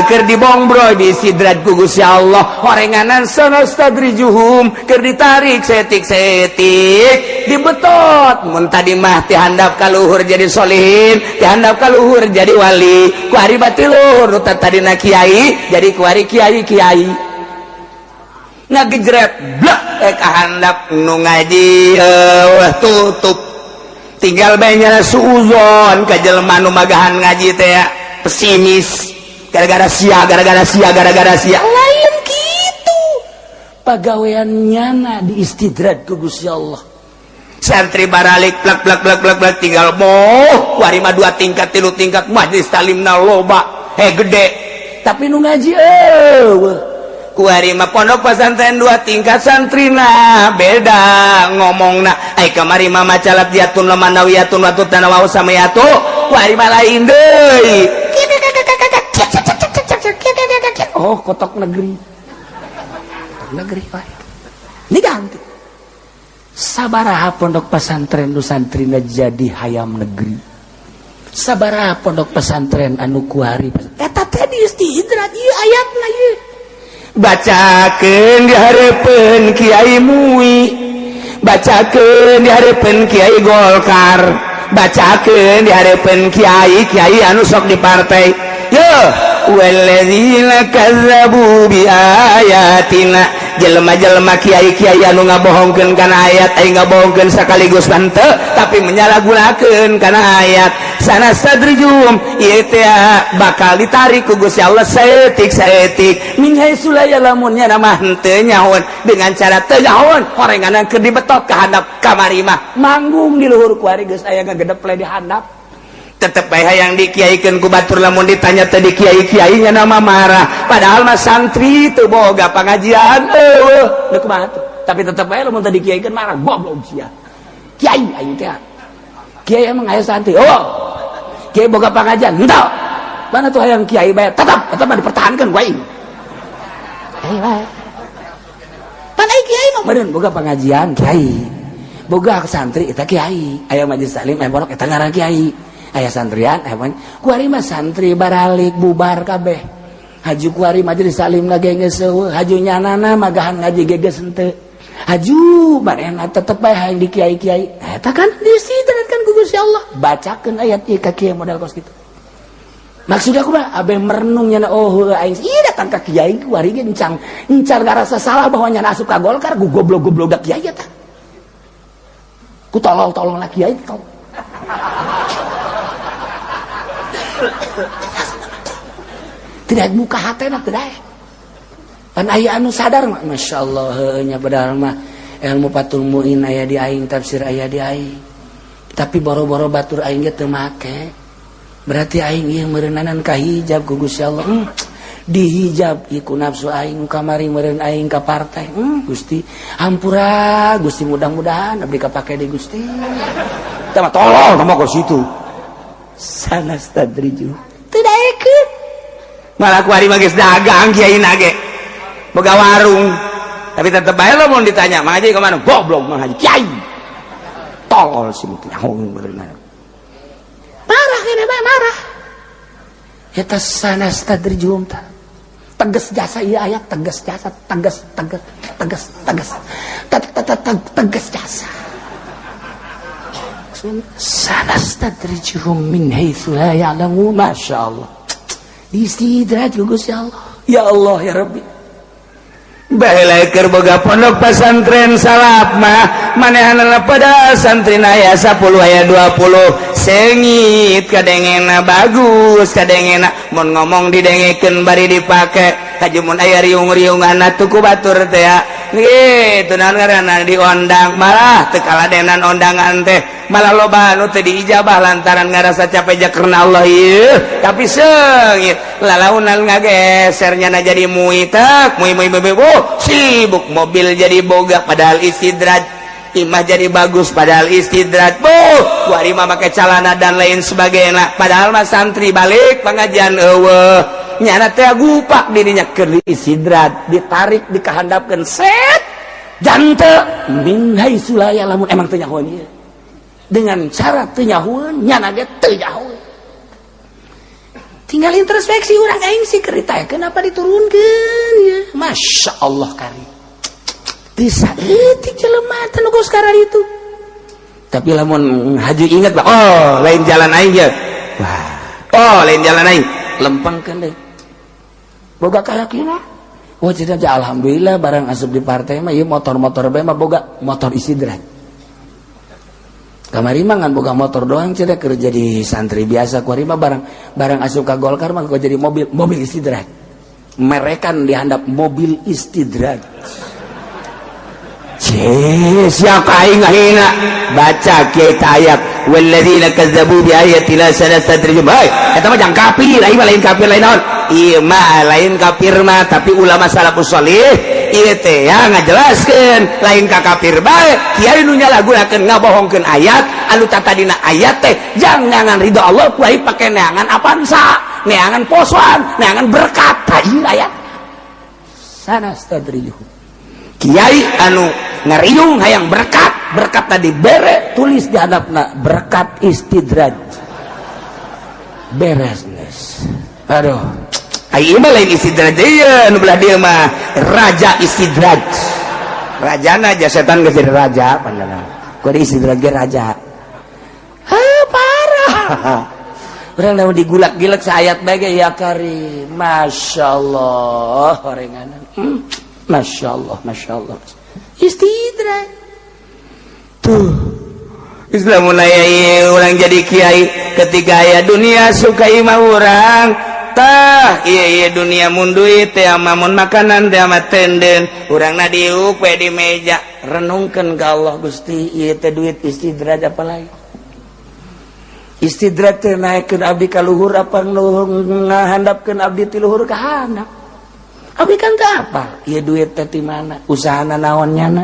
keur dibongbroy, diistidraj ku Gusti Allah. Horenganan sanastadrijuhum, keur ditarik setik-setik, dibetot. Mun tadi mah ti handap ka luhur jadi solihin, ti handap ka luhur jadi wali, kuari bati luhur, nu tadina kiai jadi kuari kiai kiai ngagejret blek eh kahandap nu ngaji tutup, tinggal bae suuzon ka jelema nu magahan ngaji teh, pesimis gara-gara sia, gara-gara sia, gara-gara sia. Lain gitu, pagawean nyana diistidraj ku Gusti Allah. Santri baralik plak plak plak plak plak, tinggal moh kuari mah dua tingkat, tilu tingkat, majelis talimna loba, gede. Tapi nu ngaji eueuh. Kuari mah pondok pesantren dua tingkat, santrina beda ngomongna. Ai kamari mah maca lafziatun lamanawiyatun wa tutana wa samayatu, kuari mah lain deui. Oh, kotok negeri, kotok negeri pak ini ganti. Sabaraha pondok pesantren nu santrina jadi hayam negeri? Sabaraha pondok pesantren anu kuari eta teh diistidraj ieu ayatna ieu? Bacakeun di hareupeun Kiai MUI, bacakeun di hareupeun Kiai Golkar, bacakeun di hareupeun kiai kiai anu sok di partai yo. Walladzina kazzabu bi ayatina, jelema-jelema, kiai-kiai anu ngabohongkeun kana ayat, aing ngabohongkeun sekaligus henteu, tapi menyalahgunakeun kana ayat, sanastadrijuhum, ieu teh bakal ditarik ku Gusti Allah saeutik saeutik, min haitsu la ya'lamun, nya mah henteu nyahoan, dengan cara teu nyahoan. Horenganan keur dibetot ka handap, kamari mah manggung di luhur, kuari geus aya ngagedeple di handap. Tetep bae hayang dikiaikeun ku batur. Lamun ditanya teh di kiai-kiainya nama marah, padahal mah santri teu boga pengajian eueuh. Deuk kumaha tuh? Tapi tetep bae lamun teu dikiaikeun marah, goblok sia kiai. Aing teh kiai, emang aya santri? Oh, kiai boga pengajian henteu? Mana tuh hayang kiai bae, tetep tetep mah dipertahankeun ku aing. Kiai bae pan, ai kiai mah meureun boga pengajian, kiai boga santri, eta kiai. Aya majelis taklim, aya pondok, eta ngaran kiai. Aya santrian, aya kuari mah santri baralik bubar kabeh. Haju kuari majelis taklim lagi geus eueuh, haju nyanana magahan ngaji ge geus henteu, haju manehna tetep bae hayang di kiai-kiai. Eta kan diistidrajkan ku Gusti Allah. Bacakeun ayat ieu ka kiai model kos kitu. Maksud aku mah abe merenung nyana, oh heueuh, aing ieu datang ka kiai kuari ge encang encar ngarasa salah bahwa nyana asup ka Golkar ku goblok-goblok da kiai eta, ku tolol-tolol lah kiai tol. Tidak buka hati tidak pan. Aya anu sadar mah, masya Allah, heueuh nya, padahal mah ilmu Fathul Muin aya di aing, tafsir aya di aing, tapi boro-boro batur aing ge teu make. Berarti aing ieu meureunnanan kahijab ku Gusti Allah, dihijab ieu ku nafsu aing kamari, meureun aing ka partai. Gusti, hampura Gusti, mudah-mudahan abdi kapake di Gusti. Tah mah tolol mah ke situ. Sanastadriju tidak ikut. Malah kuari mah geus dagang, kiai nage boga warung, tapi tetep bae lo mun ditanya mang haji kemana, goblok mang haji kiai, tolol sih nyaho bener. Marah kene bae, marah eta. Sanastadrijuhum tah tegas jasa ieu ayat, tegas jasa, tegas, tegas, tegas, tegas, tegas jasa. Sanastadrijuhum min haitsu la ya'lamu. Masya Allah, diistidraj ku Gusti Allah. Ya Allah, ya Rabbi. Baheula keur boga pondok pesantren salaf mah manehanana pada santri aya 10, aya 20, sengit kadengena, bagus kadengena, mun ngomong didengekeun bari dipake. Haju mun aya riung-riungan atuh ku batur teh ya. Gitu, naon ngaranna, diondang, malah teu kaladenan ondangan teh, malah loba anu teu diijabah lantaran ngarasa capek ja karena Allah ieu. Tapi seungit lalaunan ngagesernya na jadi muitek mui mui mui, oh, sibuk mobil jadi boga padahal istidraj, imah jadi bagus padahal istidraj, buh, kuari mah make calana dan lain sebagainya, padahal mah santri balik pengajian eueuh. Nyana teh gupak dirinya keur istidraj, ditarik, dikahandapkeun, set jante min haitsu la ya'lamun. Emang teu nyahoeun ieu dengan cara teu nyahoeun, nyana ge teu nyahoeun. Tinggal introspeksi urang, aing sih keur kenapa diturunkeun ya. Masya Allah, kari bisa itu jelema teh nu sekarang itu. Tapi lamun haju inget lah, oh, lain jalan aing ya, wah, oh, lain jalan aing, lempengkeun deh, boga keyakinan. Oh, jadi aja alhamdulillah barang asup di partai mah ieu motor-motor bae mah boga motor istidraj. Kamari mah ngan boga motor doang cenah, keur jadi santri biasa. Kuari mah barang barang asup ka Golkar mah kok jadi mobil mobil istidraj, merekan dihandap mobil istidraj. Siapa aing ngahina baca kita ayat walladzina kazzabu bi ayatina sanastadrijuhum. Hei, eta mah jang kafir, aing mah lain kafir, lain naon ieu mah, lain kafir mah. Tapi ulama salafus sholih ieu teh ya ngajelaskeun lain ka kafir bae. Kiai nu nyalahgunakeun, ngabohongkeun ayat anu tatadina ayat teh jang neangan ridho Allah, ku aing pake neangan Avanza, neangan posoan, neangan berkat. Tah, ieu ayat sanastadrijuhum. Kiai anu ngariung hayang berkat, berkat tadi bere, tulis di hadapna berkat istidraj, beres geus. Aduh, ai mah lain istidraj ieu, nu belah dieu mah raja istidraj. Rajana aja setan geus jadi raja pandangan kudu istidraj ge raja. Ha, parah. Urang lamun digulak-gilek saayat bae ge, ya karim, Masya Allah, horenganan. Masya Allah, Masya Allah, istidraj tuh. Islam mulai orang jadi kiai ketika aya dunia suka imah urang tah iya iya dunia, mun duit teh mun makanan teh mah tenden urang na diuk we di meja. Renungkeun ka Allah, Gusti, ieu teh duit istidraj apalagi istidraj teh naikkeun abdi ka luhur apa ngahandapkeun abdi ti luhur ka handap? Abdi kan teu apa ieu duit teh ti mana, usahana naon nyana.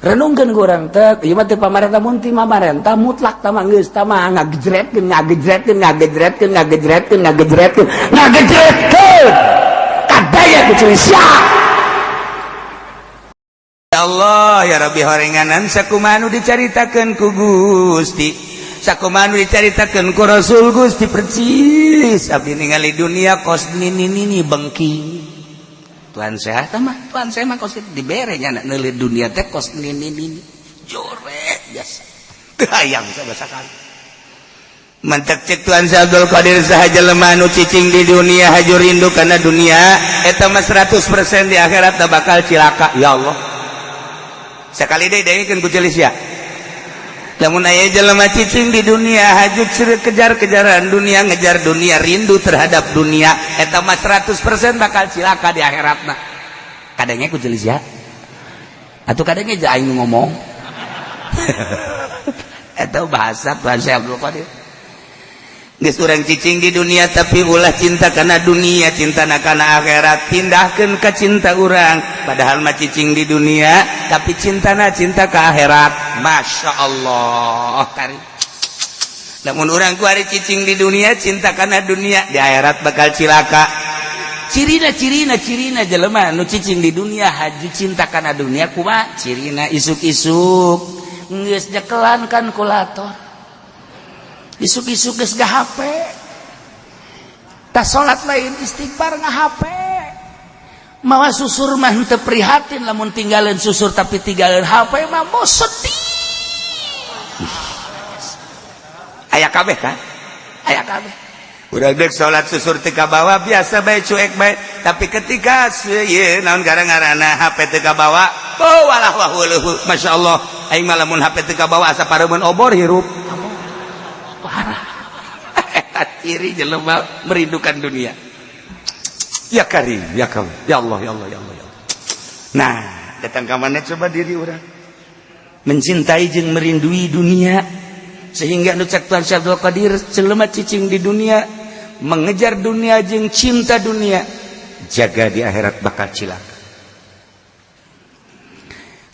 Renungkeun ku urang teh, ieu mah teh pamarentah, mun ti pamarentah mutlak tah mah geus tah mah ngagejretkeun, ngagejretkeun, ngagejretkeun, ngagejretkeun, ngagejretkeun, ngagejretkeun kadaya ku sia. Ya Allah, ya Rabbi, horenganan sakumaha nu dicaritakeun ku Gusti, sakumaha nu dicaritakeun ku Rasul Gusti, percis abdi ningali dunia kos nini nini bengking. Tuhan sehat mah, Tuhan saya mah kos dibere nya neuli dunia teh kos nini nini jore biasa teu hayang sama sakali. Mantak cek Tuhan Syekh Abdul Qadir, saha jelema nu cicing di dunia, haju rindu karena dunia, eta mah 100% di akhirat bakal cilaka. Ya Allah, sekali deui dengekeun ku celis ya. Lamun aya jelema cicing di dunia, haju kejar-kejaran dunia, ngejar dunia, rindu terhadap dunia, eta mah 100% bakal cilaka di akhiratna. Kadangnya ku celis ya atau kadangnya aja aing ngomong eta bahasa Tuhan Syekh Abdul Qadir. Geus urang cicing di dunia, tapi ulah cinta karena dunia, cinta kana akhirat. Pindahkeun ke cinta urang, padahal mah cicing di dunia, tapi cintana cinta ke akhirat. Masya Allah kari. Namun urang ku ari cicing di dunia, cinta karena dunia, di akhirat bakal cilaka. Cirina, cirina, cirina jelema nu cicing di dunia, haju cinta kana dunia kumaha cirina? Isuk-isuk geus nyekelan kalkulator, isuk-isuk geus HP, tas salat lain istighfar, nga HP, mawa susur mah henteu prihatin lamun tinggalin susur, tapi tinggalin HP mah mau sedih. Aya kabeh kan, aya kabeh. Udah dek salat susur teu kabawa, biasa bae, cuek bae. Tapi ketika ieu naon gara-garana HP teu kabawa, oh walah wah weuh, masyaallah, aing mah lamun HP teu kabawa asa pareumeun obor hirup. Parah. Eta ciri jelema merindukan dunia. Ya Karim, ya Karim, ya Allah, ya Allah, ya Allah, ya Allah. Nah, datang ke mana coba diri orang mencintai jeung merindui dunia sehingga nu cek Tuhan Syekh Abdul Qadir, jelema cicing di dunia, mengejar dunia jeung cinta dunia, jaga di akhirat bakal cilaka.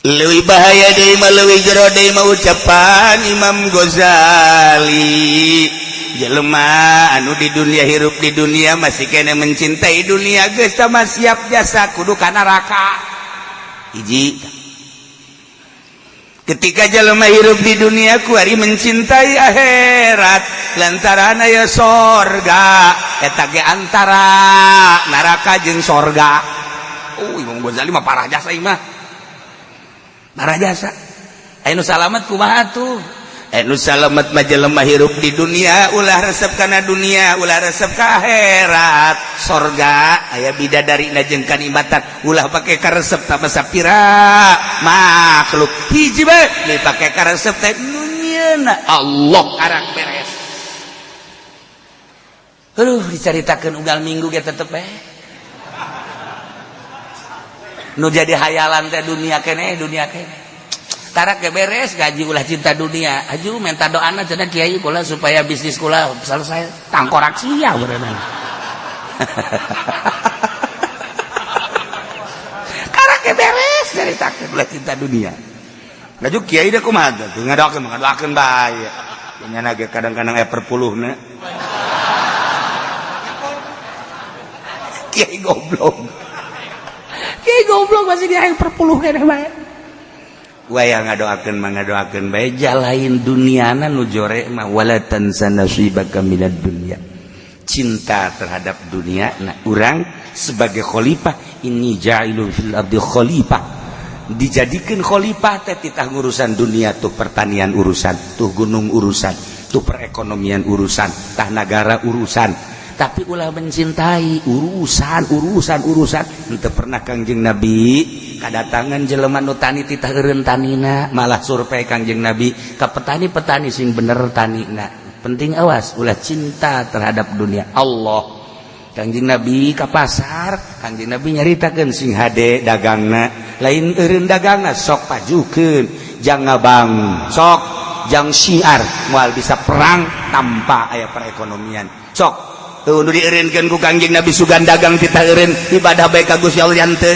Leuwih bahaya deui mah, leuwih jero deui mah, ucapan Imam Ghazali, jelema anu di dunia, hirup di dunia, masih kena mencintai dunia, geus mah siap jasa kudu ka neraka. Hiji, ketika jelema hirup di dunia kuari mencintai akhirat lantaran aya sorga, eta ge antara neraka jeung sorga. Oh, Imam Ghazali mah parah jasa, mah parah jasa. Aya nu salamet kumaha tuh? Nu salamet mah jelema hirup di dunia ulah resep kana dunia, ulah resep ka akhirat. Sorga aya bidadari na jeung kanikmatan, ulah pake karesep tambah sapira makhluk. Hiji bae dipake karesep teh nu nyieuna Allah, karak beres. Aduh, dicaritakeun unggal minggu ge tetep bae nu jadi hayalan teh dunia keneh, dunia keneh. Karak ge beres gaji, ulah cinta dunia. Aju minta doana cenah, kiai kula supaya bisnis kula selesai. Tangkorak sia berenang. Karak ge beres caritakeun ulah cinta dunia. Laju kiai deh kumaha tuh? Ngadoakeun, ngadoakeun bae. Nya ge kadang-kadang aya perpuluhna. Kiai goblok. Kiai goblok masih dia perpuluh keneh bae. Waya ngadoakeun mah ngadoakeun bae, lain duniana nu jore mah. Wala tansa nasibaka minad dunya, cinta terhadap dunia. Nah, urang sebagai khalifah, inni ja'ilun fil ardi khalifah, dijadikan khalifah teh titah ngurusan dunia tuh, pertanian urusan tuh, gunung urusan tuh, perekonomian urusan tah, nagara urusan, tapi ulah mencintai urusan urusan urusan. Henteu pernah Kangjeng Nabi kadatangan jelema nu tani titah eureun tanina, malah survei Kangjeng Nabi ka petani-petani sing bener tanina. Penting, awas, ulah cinta terhadap dunia. Allah, Kangjeng Nabi ka pasar, Kangjeng Nabi nyaritakeun sing hade dagangna, lain eureun dagangna, sok pajukeun jang ngabang, sok jang syiar, moal bisa perang tanpa aya perekonomian. Sok tuh nu dieureunkeun ku Kangjeng Nabi, sugan dagang titah eureun, ibadah bae ka Gusti Allah henteu.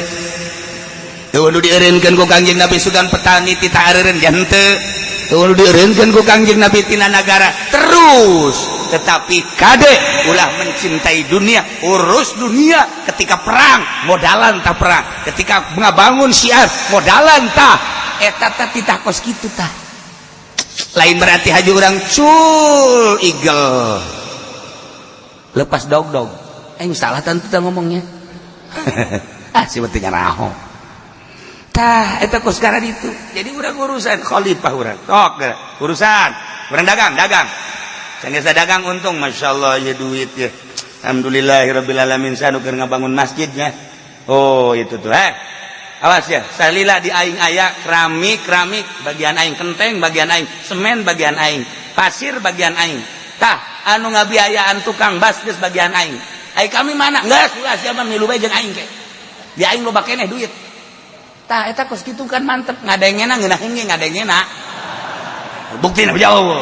Tuh nu dieureunkeun ku Kangjeng Nabi, sugan petani titah eureun henteu. Tuh nu dieureunkeun ku Kangjeng Nabi tina nagara terus, tetapi kade ulah mencintai dunia. Urus dunia ketika perang modalan tah, perang ketika ngabangun syiar modalan tah, eta tah titah kos kitu tah. Lain berarti haji urang cul igel lepas dog dog, eh salah tentu tah ngomongnya. Ah, sebetulnya raho tah eta kos sekarang itu. Jadi urang urusan khalifah, urang sok urusan urang dagang, dagang sanggeus dagang untung, masya Allah ya, duit ya, alhamdulillahirabbil alamin, sanu keur ngabangun masjidnya. Oh, itu tuh, eh awas ya, salila di aing aya keramik, keramik bagian aing, kenteng bagian aing, semen bagian aing, pasir bagian aing, tah anu ngabiayaan tukang bas geus bagian aing. Ai kami mana geus ulah, siapa milu bae jeung aing ke di aing loba keneh duit tah. Eta kos kitu kan mantep ngadengena, ngeunaheun ge ngadengena, buktina jauh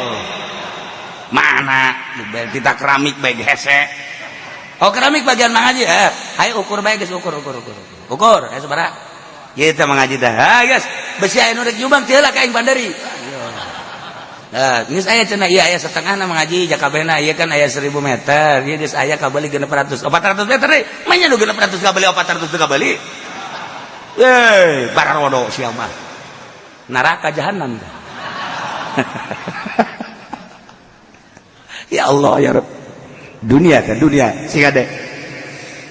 mana kita keramik bae hese. Oh, keramik bagian Mang Haji, eh hayu ukur bae geus, ukur ukur ukur ukur, eh sabaraha kita Mang Haji tah. Ha geus, besi aya nu rek nyumbang teu lah ka aing bandari. Nah, geus aya cenah, ieu aya setengah na Mang Haji jakabehna, ieu kan aya 1000 meter, ieu geus aya kabeli 600, 400 meter deui. Manya nu 600 kabeli, 400 teu kabeli. Eh, bararodo sia mah. Neraka jahanam. Ya Allah ya Rabb. Dunia kan dunia sing ade.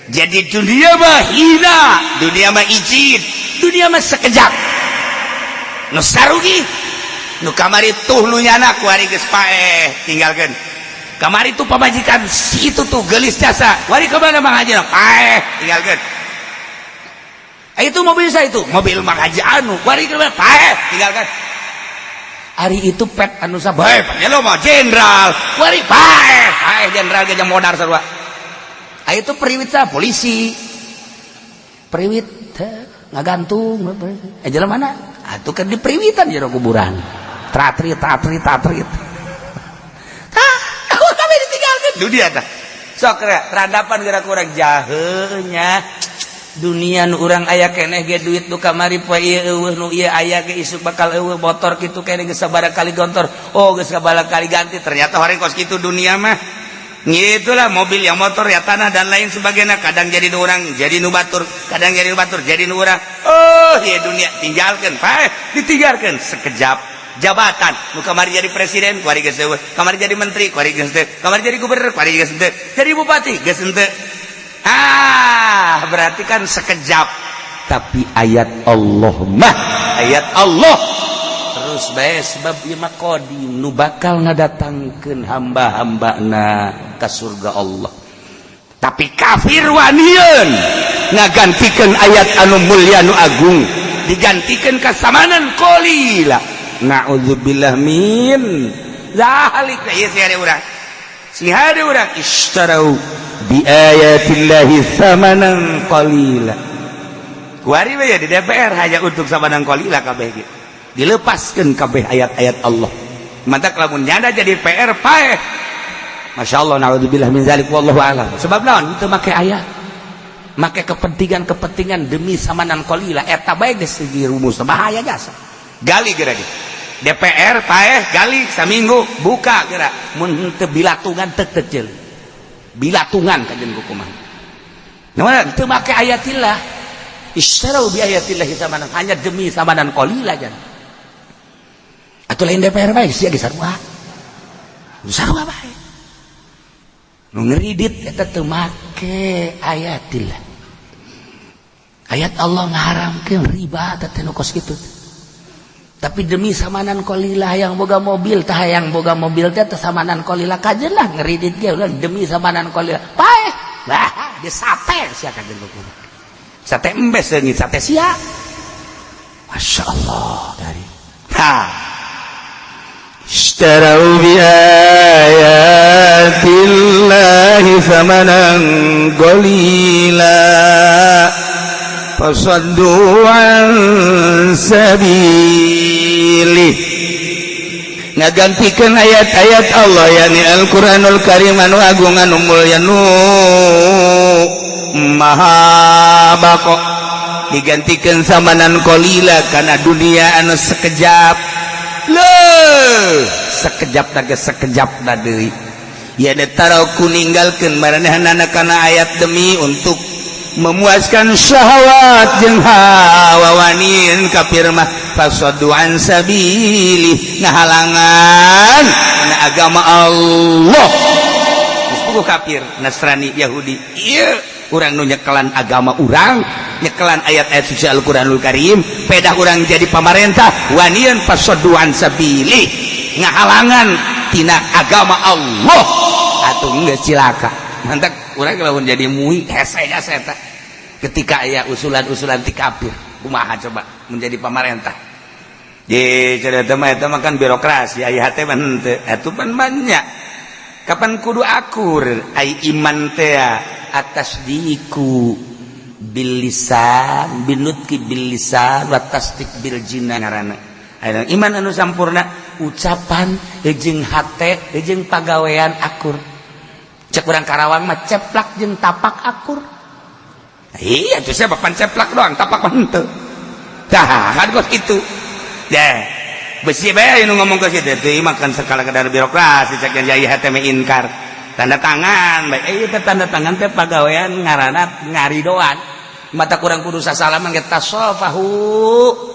Jadi dunia mah hina, dunia mah izin, dunia mah sekejap. Nu sarugi nu kamari tuh nu nyana kuari geus paeh tinggalkeun. Kamari tuh pamajikan si itu tuh gelis jasa, wari kemana Mang Haji? Paeh tinggalkeun. Eh, itu mobil saya, itu mobil Mang Haji anu, wari kemana? Paeh tinggalkan. Ari itu pet anu sabae lo mah jenderal, wari paeh paeh jenderal ge modar sarua. Aya itu periwit sah polisi. Periwit ngagantung. Eh, jalan mana? Atuh kan di periwitan jero kuburan. Tratrit, tatrit, tatrit. Tah, kami ditinggalkan dunia tah. Sok radapan gerak kurang jahenya dunia nu urang aya keneh ge duit nu kamari poe ieu eueuh, nu ieu aya ge isuk bakal eueuh, motor kitu keneh geus sabaraha kali gontor, oh, geus sabaraha kali ganti. Ternyata horeng kos kitu dunia mah. Itulah mobil yang motor ya, tanah dan lain sebagainya, kadang jadi nu urang jadi nu batur, kadang jadi nu batur jadi nu urang. Oh iya, dunia tinggalkan, Pak, ditinggalkan sekejap. Jabatan nu kamari jadi presiden, kuari geus eueuh, kamari jadi menteri, kuari geus henteu, kamari jadi gubernur, kuari geus henteu, jadi bupati geus henteu. Ah, berarti kan sekejap. Tapi ayat Allah mah ayat Allah terus bae, sebab ieu mah qadim, nu bakal ngadatangkeun hamba-hambana ka surga Allah. Tapi kafir wanian ngagantikeun ayat anu mulia, nu agung, digantikeun ka samanan qalila. Na'udzubillah min zalik. Ieu si hade urang, si hade urang, ishtarau bi ayatillahi samanan qalila. Kuari we di DPR hanya untuk samanan qalila kabeh ge dilepaskan kabeh ayat-ayat Allah. Mantap, lamun nyada jadi PR paeh. Masya Allah, na'udzubillah min zalik, wallahu a'lam. Sebab naon? Itu make ayat, make kepentingan-kepentingan demi samanan qalila. Eta bae geus segi rumus bahaya jasa. Gali geura ge DPR paeh, gali saminggu buka geura, mun teu bilatungan teu teu bilatungan kajen kumaha. Nah, teu make ayatillah, istarau bi ayatillahi samanan, hanya demi samanan qalila jan. Atau lain DPR bae sia ge sarua. Sarua bae. Nu ngeridit eta teu make ayatillah. Ayat Allah ngaharamkeun riba teh nu kos kitu. Tapi demi samanan qalila, yang boga mobil tah, yang boga mobil teh teh samanan qalila kajen lah, ngeridit ge ulah demi samanan qalila. Paeh. Lah, di sate sia kajen kumaha. Sate embes seungit sate sia. Masya Allah dari. Ha. اشتروا بآيات الله ثمنا قليلا فصدوا عن سبيله. Ngagantikan ayat-ayat Allah, yakni Al-Qur'anul Karim anu agung, anu mulya, nu maha bako, digantikan samanan qalila karena dunia anu sekejap. Leuh, sekejap naga, sekejap na deui ya taraku, ninggalkeun maranehna kana ayat demi untuk memuaskan syahwat jeung hawa. Wanin kafir mah fasadu an sabili, ngahalangan kana agama Allah. Geus puguh kafir Nasrani Yahudi ieu, urang nu nyekelan agama urang, nyekelan ayat-ayat suci Al-Qur'anul Karim, pedah urang jadi pamarentah, wanian fasadu an sabili, ngahalangan tina agama Allah. Atuh geus cilaka. Mantap urang lamun jadi MUI, hese jasa eta ketika aya usulan-usulan ti kafir. Kumaha coba menjadi pamarentah? Ye, cerita mah eta mah kan birokrasi, aya hate mah henteu. Atuh pan banyak. Kapan kudu akur ai iman teh? At-tasdiku bil lisan, binutki bil lisan wa tasdik bil jinan ngaranna. Aya iman anu sampurna, ucapan jeung hate jeung pagawean akur. Cek urang Karawang mah ceplak jeung tapak akur. Iya tuh, siapa pan ceplak doang, tapak mah henteu. Tah kan kos kitu deh, besi bae nu ngomong ke situ teh makan skala kadar birokrasi. Cek yang jaya hate mah inkar tanda tangan bae. Eh, teh tanda tangan teh pagawean ngaranna ngaridoan. Mata kurang kudu sasalaman ge, tasofahu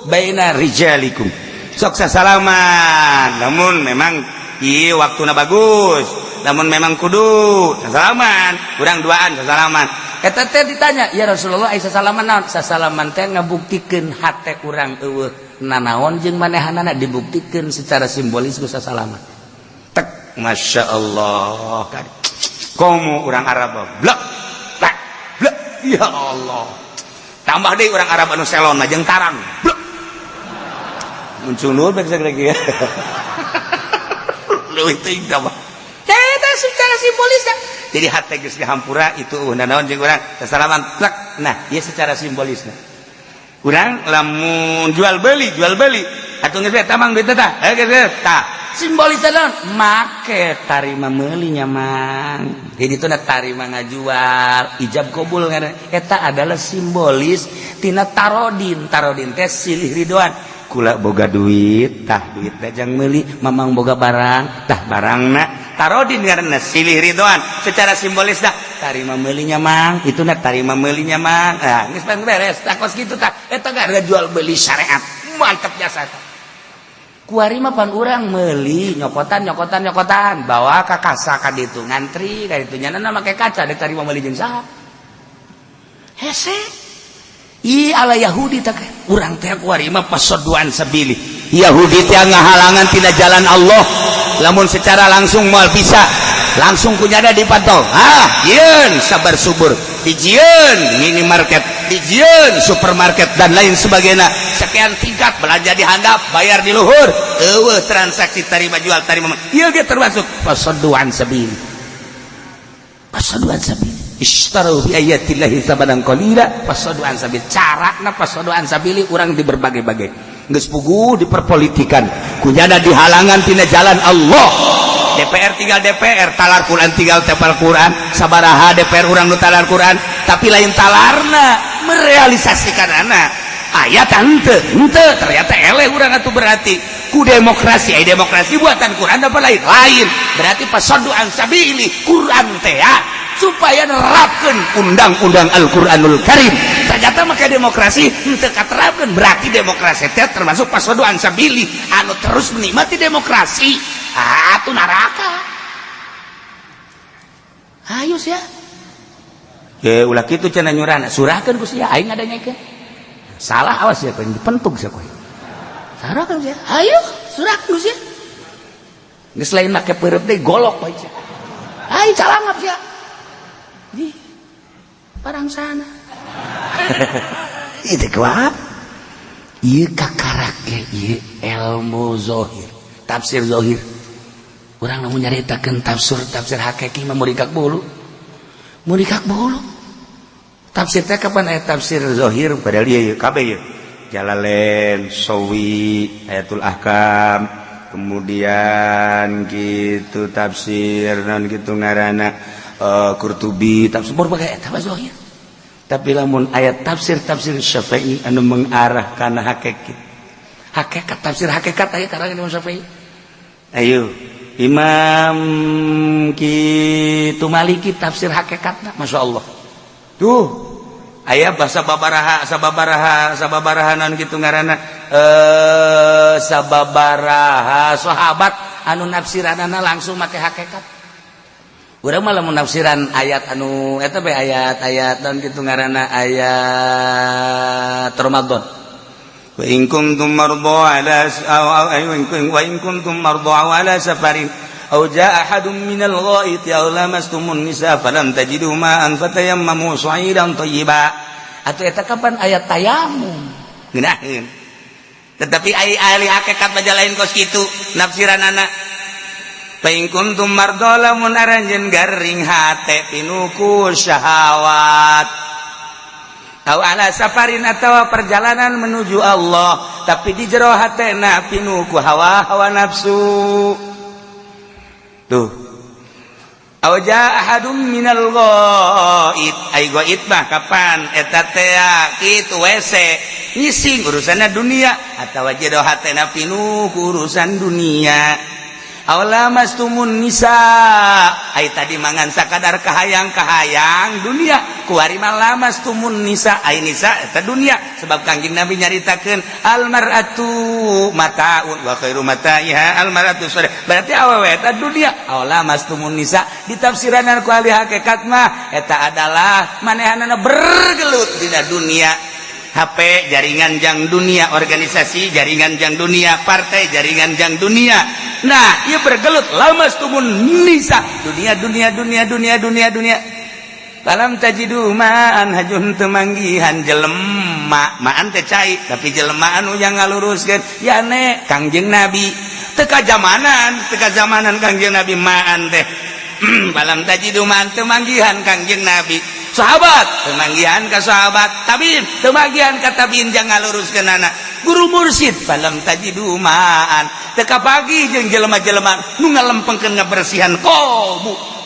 baina rijalikum, sok sasalaman namun memang ieu waktuna bagus, namun memang kudu sasalaman, kurang duaan sasalaman. Eta teh ditanya, "Ya Rasulullah, ai sasalaman naon?" Sasalaman teh ngabuktikeun hate urang eueuh nanaon jeung manehanana, dibuktikeun secara simbolis ku sasalaman. Tek, Masya Allah, komo orang Arab blek blek blek, ya Allah. Tambah deh orang Arab anu selon jeung tarang blek muncul nur bae lagi ya, leuwih teuing tambah Eta secara simbolis. Jadi hate geus dihampura itu naon jeung urang salaman plak. Nah, ieu secara simbolisna urang lamun jual beli atuh geus tamang duit tah, eh, geus tah simbolis naon make tarima meuli nya, Mang. Jadi itu na tarima ngajual, ijab kabul ngaran eta adalah simbolis tina tarodin. Tarodin teh silih ridoan. Kula boga duit, tah duit jang meuli, Mamang boga barang, tah barangna. Tarodin ngaranna, silih ridoan secara simbolis dah. Tarima meulinya, Mang, itu na tarima meulinya, Mang. Nah, geus beres tah, kos kitu tah. Eta gak jual beli syariat mantap jasa tah. Kuari mah pan urang meuli nyokotan, nyokotan, nyokotan, bawa ka kasa ka ditu, ngantri ka ditu, nyana make kaca dek tarima meuli jeung saha? Hese. Ih, ala Yahudi tak urang teh kuari mah فصدوا عن سبيل. Yahudi teh ngahalangan tina jalan Allah. Lamun secara langsung moal bisa langsung kunyada dipantau. Ah, yeun sabar subur, dijieun minimarket, dijieun supermarket, dan lain sebagainya. Sekian tingkat, belanja di handap, bayar di luhur, eueuh transaksi tarima jual, tarima. Ieu ge termasuk فصدوا عن سبيل. فصدوا عن سبيل. اشتروا بآيات الله ثمنا قليلا فصدوا عن سبيل. Carana فصدوا عن سبيل urang di berbagai-bagai geus puguh diperpolitikan, kunyana dihalangan tina jalan Allah. DPR tinggal DPR, talar Quran tinggal tepal Quran. Sabaraha DPR urang nu talar Quran, tapi lain talarna, merealisasikan anak ayat henteu henteu. Ternyata eleh urang atuh. Berarti ku demokrasi, ay demokrasi buatan Quran apa lain? Lain. Berarti فصدوا عن سبيل Quran teh ya, supaya nerapkeun undang-undang Al-Qur'anul Karim. Ternyata maka demokrasi henteu katerapkeun. Berarti demokrasi teh termasuk فصدوا عن سبيل. Anu terus menikmati demokrasi atuh neraka. Ayo sia. Ye, ulah kitu cenah nyurana. Surahkeun ku sia, aing ngadanyakeun. Salah, awas ya, kowe dipentuk sia kowe. Surahkeun sia. Ayo, surahkeun ku sia. Geus lain make peureub deui, golok bae sia. Ayo calangap sia. Di parang sana. Itu kuat. Ieu kakarak ge ieu ilmu zohir, tafsir zohir. Urang lamun nyaritakeun tafsir tafsir hakiki mah murikak bulu. Murikak bulu. Tafsir teh kapan aya tafsir zohir padahal ieu kabeh ieu. Jalalain, Sawi, Ayatul Ahkam, kemudian gitu tafsir non gitu ngaranna Qurtubi, tafsir berbagai eta mah zohir. Tapi lamun ayat tafsir tafsir Syafi'i anu mengarah kana hakikat. Hakikat, tafsir hakikat aya karangan Imam Syafi'i. Ayo Imam kitu Maliki tafsir hakikatna, Masya Allah. Tuh aya bahasa babaraha sababaraha sababaraha non gitu ngaranna sababaraha sahabat anu nafsiranana langsung make hakikat. Urang mah lamun nafsiran ayat anu eta bae, ayat-ayat non gitu ngaranna, ayat Ramadan. وإن كنتم مرضى على أو وإن كنتم مرضى أو على سفر أو جاء أحد من الغائط أو لامستم النساء فلم تجدوا ماء فتيمموا صعيدا طيبا. Atau eta kapan ayat tayamum ngeunaheun, tetapi ai ahli hakikat mah lain kos kitu nafsiranana. فإن كنتم مرضى, lamun aranjeun garing hate pinuh ku syahwat, أو على سفر atau perjalanan menuju Allah, tapi di jero hatena pinuh ku hawa hawa nafsu tuh, أو جاء أحد من الغائط. Ai ghaid mah kapan eta teh kitu, WC, ngising, urusanna dunia, atawa jero hatena pinuh ku urusan dunia, أو لامستم النساء. Ai tadi mangan sakadar kahayang-kahayang dunia, kuari mah لامستم النساء. Ai nisa eta dunia, sebab Kangjeng Nabi nyaritakeun المرأة متاع وخير متاعها المرأة الصالحة. Berarti awewe eta dunia. أو لامستم النساء ditafsiran ku ahli hakikat mah eta adalah manehanana bergelut dina dunia. HP jaringan jang dunia, organisasi jaringan jang dunia, partai jaringan jang dunia. Nah, ia bergelut لامستم النساء, dunia, dunia, dunia, dunia, dunia, dunia. فلم تجدوا ماء, hajun teu manggihan jelema, ماء teh cai, tapi jelema anu yang ngaluruskeun yane Kangjeng Nabi. Teu kajamanan, teu kajamanan Kangjeng Nabi ماء teh. Falam tajidu ma'an, teu manggihan Kangjeng Nabi, sahabat teu manggihan ka sahabat, tabiin teu manggihan ka tabiin jang ngaluruskeunana, guru mursyid. Falam tajidu ma'an, teu kapanggih jeung jelema-jelema nu ngalempengkeun, ngabersihan kolbu.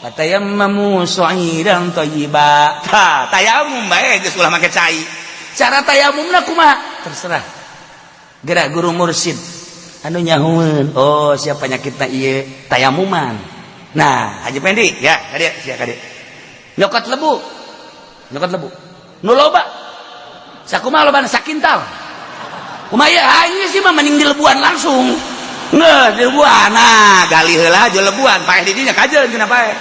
Fatayammamu sha'idan thayyiba. Tah, tayamum bae geus, ulah make cai. Cara tayamumna kumaha terserah gerak guru mursyid anu nyahueun. Oh, siapa penyakitna ieu, tayamuman. Nah, Haji Pendi ya, kadieu sia, kadieu nyokot lebu, nyokot lebu nu loba. Sakumaha lobana? Sakintal kumaha ieu? Sih mah mending dilebuan langsung. Nggak, dilebuan. Nah, gali heula aja lebuan, paeh di dinya kajeun cenah paeh.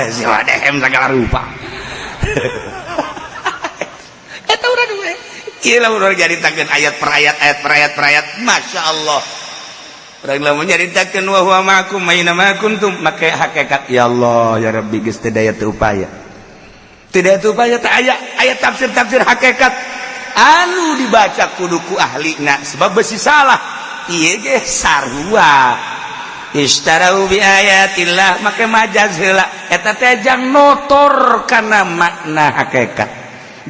Si dehem segala rupa. Eta urang we. Ieu lah urang nyaritakeun ayat per ayat, ayat per ayat per ayat. Masya Allah. Urang lamun nyaritakeun wa huwa ma'akum aina ma kuntum make hakikat. Ya Allah, ya Rabbi, geus teu daya teu upaya. Tidak teu upaya teh aya ayat tafsir-tafsir hakikat anu dibaca kudu ku ahlina sebab besi salah. Ieu ge sarua. Ishtarau bi ayatillah make majaz heula, eta teh jang notor kana makna hakikat.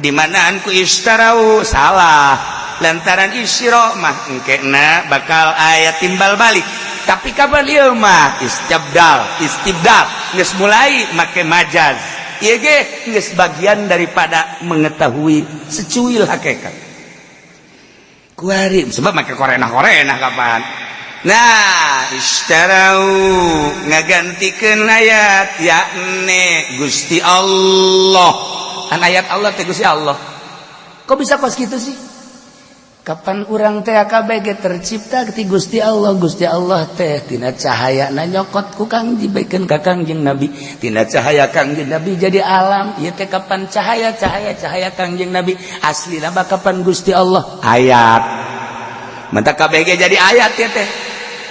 Di manaan ku ishtarau salah, lantaran isyra mah engkena bakal aya timbal balik, tapi kapan ieu mah istibdal, istibdal geus mulai make majaz. Ieu ge geus bagian daripada mengetahui secuil hakikat kuari, sebab make korenah-korenah kapan. Nah, ishtarau ngagantikeun ayat, yakni Gusti Allah. Kan ayat Allah teh Gusti Allah. Kok bisa kos gitu sih? Kapan urang teh KBG tercipta ti Gusti Allah. Gusti Allah teh tina cahaya na nyokot ku Kang dibikeun ka Kangjeng Nabi, tina cahaya Kangjeng Nabi jadi alam ieu teh. Kapan cahaya cahaya cahaya Kangjeng Nabi asli nama, kapan Gusti Allah ayat mantap KBG jadi ayat ya teh.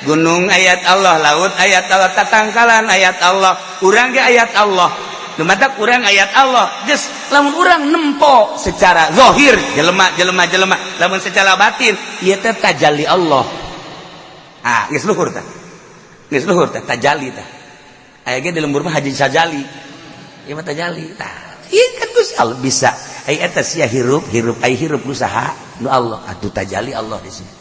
Gunung ayat Allah, laut ayat Allah, tatangkalan ayat Allah, urang ge ayat Allah. Nu matak urang ayat Allah geus, lamun urang nempo secara zahir jelema jelema jelema, lamun secara batin ieu teh tajalli Allah. Ah, geus luhur tah, geus luhur tah tajalli tah. Aya ge di lembur mah Haji Sajali, ieu mah tajalli tah. Ieu kan Gusti Allah bisa ai eta sia hirup hirup, ai hirup ku saha? Nu Allah atuh. Tajalli Allah di sini.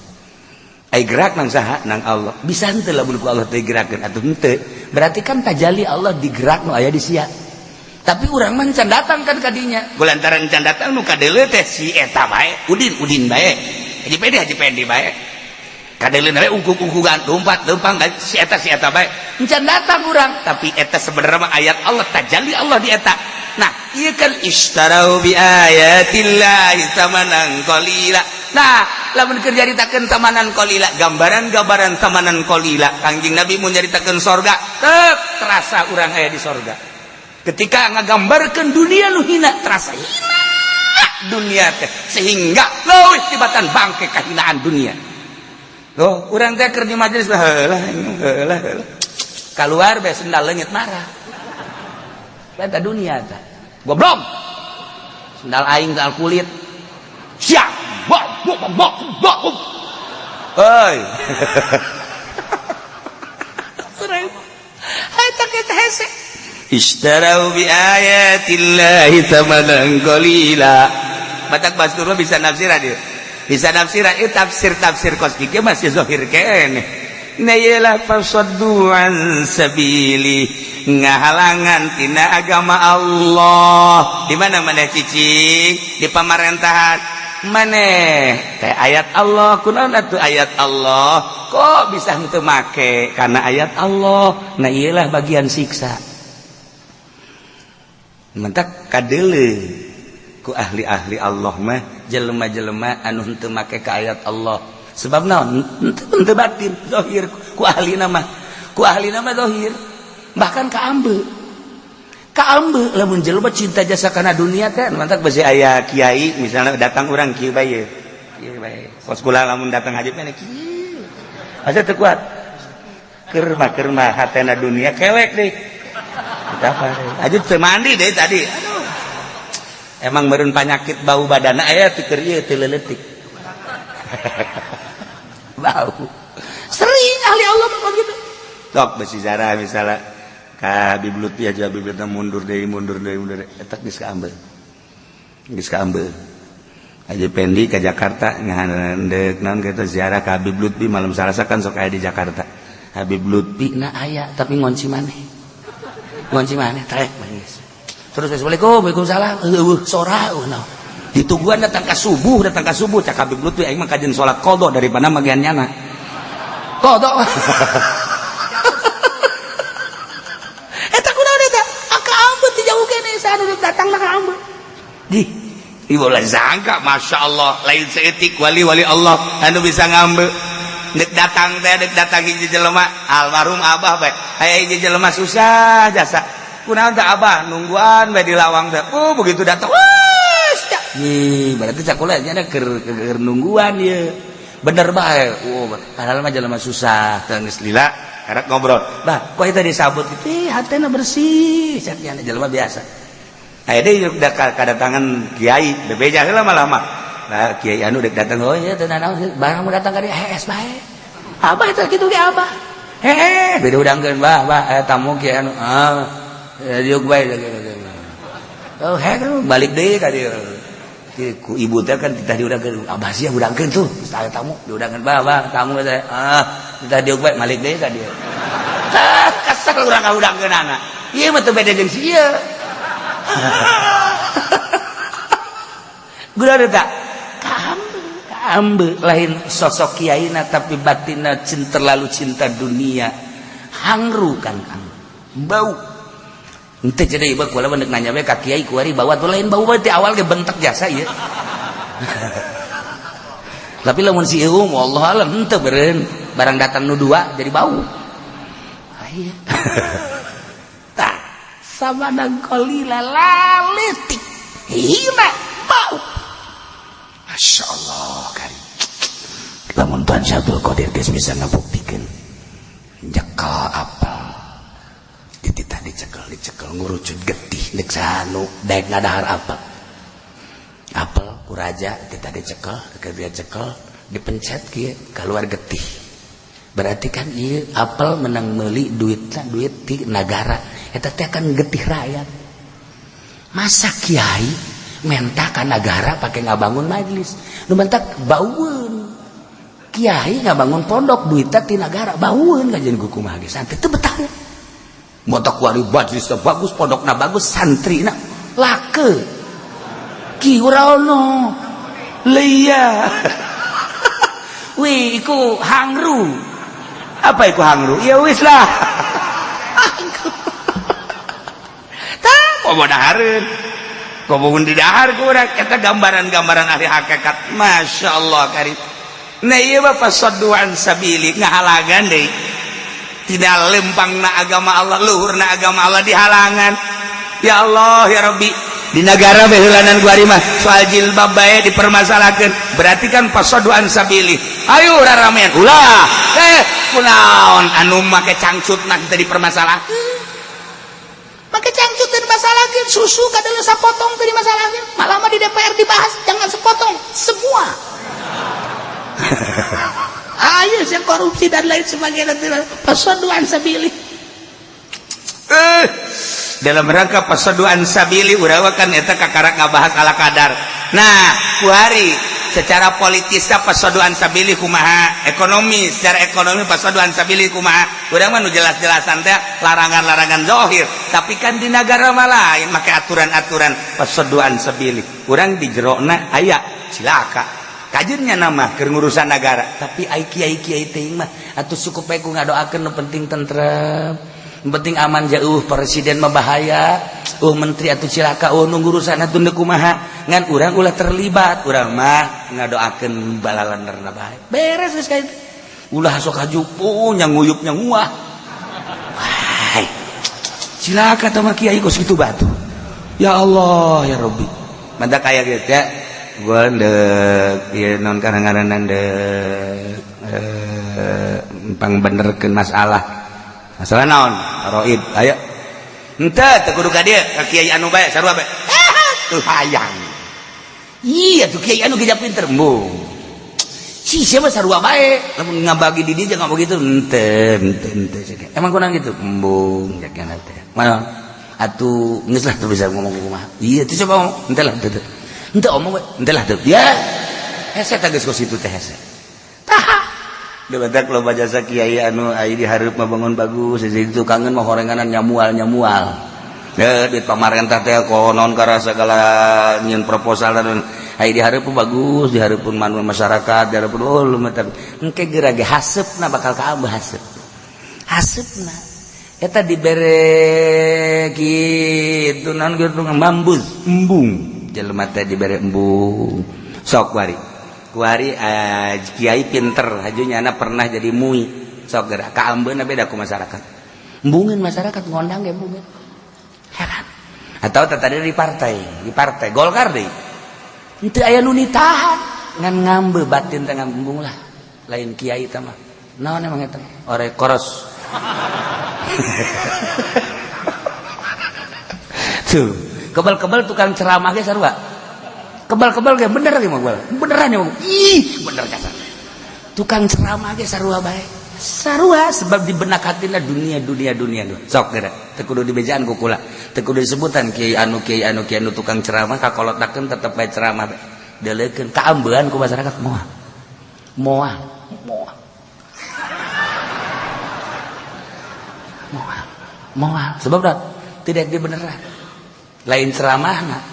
Ai gerak nang saha? Nang Allah. Bisa henteu lamun ku Allah teh gerakeun atuh? Henteu. Berarti kan tajalli Allah digerak nu aya di sia, tapi urang mah can datang kan kadinya. Lantaran can datang, nu kadeuleu teh si eta bae, Udin Udin bae, Haji Pendi Haji Pendi bae, kadeuleu bae, ungkuk-ungkukan, lompat lempang si eta si eta bae. Can datang urang. Tapi eta sebenarnya mah ayat Allah, tajalli Allah di eta. Nah, ieu kan ishtarau bi ayatillahi tsamanan qalila. Nah, lamun keur nyaritakeun tamanan qalila, gambaran-gambaran tamanan qalila, Kangjeng Nabi mun nyaritakeun sorga tek terasa urang aya di sorga. Ketika ngagambarkeun dunia nu hina, terasa hina dunia teh, sehingga leuwih tibatan bangke kahinaan dunia. Loh, urang teh keur di majelis lah heula heula heula, keluar bae sendal leungit, marah. Eta dunia teh goblok, sendal aing sendal kulit. Siap bok bok bok bok. Hei. Eta kita hese. Ishtarau bi ayatillahi thamanan qalila. Batak Bastur bisa nafsiran dia. Bisa nafsiran itu tafsir-tafsir kos kieu masih zahir keneh. Nah, iyalah fasaddu an sabili, ngahalangan tina agama Allah. Di mana mana cicing di pamarentahan maneh teh ayat Allah. Kunaon atuh ayat Allah kok bisa henteu make karena ayat Allah? Nah, iyalah bagian siksa. Mentak kadeule ku ahli-ahli Allah mah jelema-jelema anu henteu make ka ayat Allah. Sebab naon? Henteu batin, zahir ku ahli nama, ku ahli nama zahir. Bahkan kaambe kaambe lamun jelema cinta jasa kana dunia teh. Mantak besi aya kiai misalnya datang, urang kieu bae, kieu bae kos kula. Lamun datang haji mah kieu asa teu kuat, keur mah keur mah hatena dunia kelek deh. Kita apa aja teu mandi deh tadi. Aduh, emang meureun panyakit bau badana aya teu keur ieu teu leuletik bau. Sering ahli Allah mah gitu. Tok besi zarah misalnya ka Habib Lutfi aja, Habib Lutfi mundur deui, mundur deui, mundur deui, eta geus kaambeul, geus kaambeul. Haji Pendi ke Jakarta ngahandek naon kitu, ziarah ka Habib Lutfi malam Salasa kan sok aya di Jakarta. Habib Lutfi na aya, tapi ngonci maneh, ngonci maneh trek geus. Terus, "Assalamualaikum." "Waalaikumsalam." Eueuh sora eueuh naon. Ditungguan datang ka subuh, datang ka subuh. Cak Habib Lutfi, "Aing mah kajen salat qadha daripada magian nyana Qadha. Eta kunaon eta? Kaambeu ti jauh kene saha datang na kaambeu. Di ibu lah sangka, masya Allah, lain seetik wali-wali Allah anu bisa ngambil. Dek datang teh, dek datang hiji jelema, almarhum abah bae, aya hiji jelema susah jasa. "Kunaon teh, Abah, nungguan bae di lawang teh?" Oh, begitu datang, wah. Ih, berarti cakula nya keur keur nungguan ye. Bener bae. Oh, padahal mah jelema susah. Teu geus lila karek ngobrol. Bah, kok itu disabut itu, ih, hatena bersih, cak nya jelema biasa. Aya deui udah kedatangan kiai, bebeja heula lama-lama. Nah, kiai anu dek datang. Oh iya, teu naon, barang mau datang ka dieu hees bae. Abah teh kitu ge, Abah. Heeh, beda udangkeun, bah, bah, aya tamu kiai anu. Ah, ya diuk bae. Oh, heh, balik deui ka dieu. Ku ibu teh kan titah diudangkeun. Abah sia udangkeun tuh, geus aya tamu, diudangkeun, bah, bah, tamu teh. Ah, titah diuk bae, balik deui ka dieu. Ah, kesel urang ka udangkeunana. Ieu mah teu beda jeung si ieu. Guna tak? Kaambe, kaambe lain sosok kiaina, tapi batinna cinta, terlalu cinta dunia. Hangru kan kang. Bau. Ente jadi ieu kula mah nanya we ka kiai kuari bau atuh lain bau bae ti awal ge bentek jasa ieu. Tapi lamun si ieu wallahu alam henteu beureun barang datang nu dua jadi bau. Aya. Tah, samanan qalila laletik. Hina bau. Masya Allah kari. Lamun Tuhan Syabdul Qadir geus bisa ngabuktikeun nyekel apel, dititah dicekel, dicekel ngurucut getih, nek sanu daek ngadahar apel, apel ku raja titah dicekel, dia cekel, dipencet kieu keluar getih. Berarti kan ieu apel menang meuli duitna duit di negara, eta teh kan getih rakyat. Masa kiai menta ka negara pakai ngabangun majelis nu mentak baueun? Kiai ngabangun pondok duitna ti negara, baueun kajian kumaha ge santri teu betah. Motor kuari majelis bagus, pondokna bagus, santrina lake ki ora ono Lia. Wih, iku hangru. Apa iku hangru? Ya wis lah. Tah, komo dahareun. Komo di dahar ku urang eta gambaran-gambaran ahli hakikat. Masya Allah kari. Nah, ieu mah fasaddu an sabili, ngahalagan deui. Tidak lempangna agama Allah, luhurna agama Allah dihalangan. Ya Allah ya Rabbi, di negara beheulanan gua mah soal jilbab bae dipermasalahkeun. Berarti kan fasaddu an sabili. Ayo raramean ulah. Kunaon anu make cangcut nah teu dipermasalahkeun. Make cangcut teu dimasalahkeun, susu kadang sapotong teu dimasalahkeun. Malah mah di DPR dibahas jangan sepotong, semua. Ayo sih korupsi dan lain sebagainya, fasaddu an sabili. Dalam rangka fasaddu an sabili urang kan eta kakara ngabahas ala kadar. Nah, kuari secara politisnya fasaddu an sabili kumaha, ekonomi, secara ekonomi fasaddu an sabili kumaha? Urang mah nu jelas-jelasan teh larangan-larangan zahir, tapi kan di negara mah lain make aturan-aturan fasaddu an sabili. Urang di jerona aya cilaka. Kajennya nama keur ngurusan negara, tapi ai kiai-kiai teuing mah atuh cukup bae ku ngadoakeun, nu penting tentrem, nu penting aman. Jauh presiden mah bahaya, menteri atuh cilaka, nu ngurusan atuh nu kumaha, ngan urang ulah terlibat, urang mah ngadoakeun balalanderna bae, beres geus ka itu. Ulah sok hajupu nya nguyupnya nguah. Wah, cilaka tah mah kiai kos kitu batu. Ya Allah ya Rabbi. Mantap kayak gitu ya. Gua ndek ieu non kadang-kadang ndek pangbenerkeun masalah. Masalah naon? Roib. Ayo. Henteu teu kudu ka dieu, ka kiai anu bae, sarua bae. Tuh hayang. Iya tuh kiai anu geus pinter. Embung. Si siapa sarua bae lamun ngabagi di dieu jangan begitu henteu henteu henteu. Emang kurang gitu embung jakana teh. Mana atuh geus lah teu bisa ngomong kumaha. Iya teu coba ngomong henteu lah henteu. Henteu omong we henteu lah teu. Ya hese teh geus kos kitu teh hese. Tah. Debatak loba jasa kiai anu ai di hareup mah bangun bagus, jadi tukangeun mah horenganan nyamual-nyamual. Duit pamarentah teh konon karena segala nyin proposal dan ai di hareup bagus, di hareupeun manu masyarakat, di hareupeun oh lumayan engke geura ge haseupna bakal kaambeuh haseup. Haseupna eta dibere kitu naon kitu mambuz embung jelema teh dibere embung. Sok kuari. Kuari kiai pinter haju nyana pernah jadi mui. Sok geura kaambeuna beda ku masyarakat. Embungeun masyarakat ngondang ge embungeun. Heran. Atau tadi di partai Golkar deh. Henteu aya nu nitahan ngan ngambe batin teh ngambung lah. Lain kiai teh mah. Naon emang eta? Ore koros. Tuh, kebal-kebal tukang ceramah ge sarua. Kebal-kebal ge bener ge mah beneran ya mah. Ih, bener kasar. Tukang ceramah ge sarua bae. Sarua sebab di benak hatina dunia dunia dunia sok geura teu kudu dibejaan ku kula teu kudu disebutan kiai anu kiai anu kiai anu tukang ceramah kakolotakeun tetep bae ceramah deuleukeun kaambean ku masyarakat moal moal moal moal moal sebab dah tidak dibeneran lain ceramahna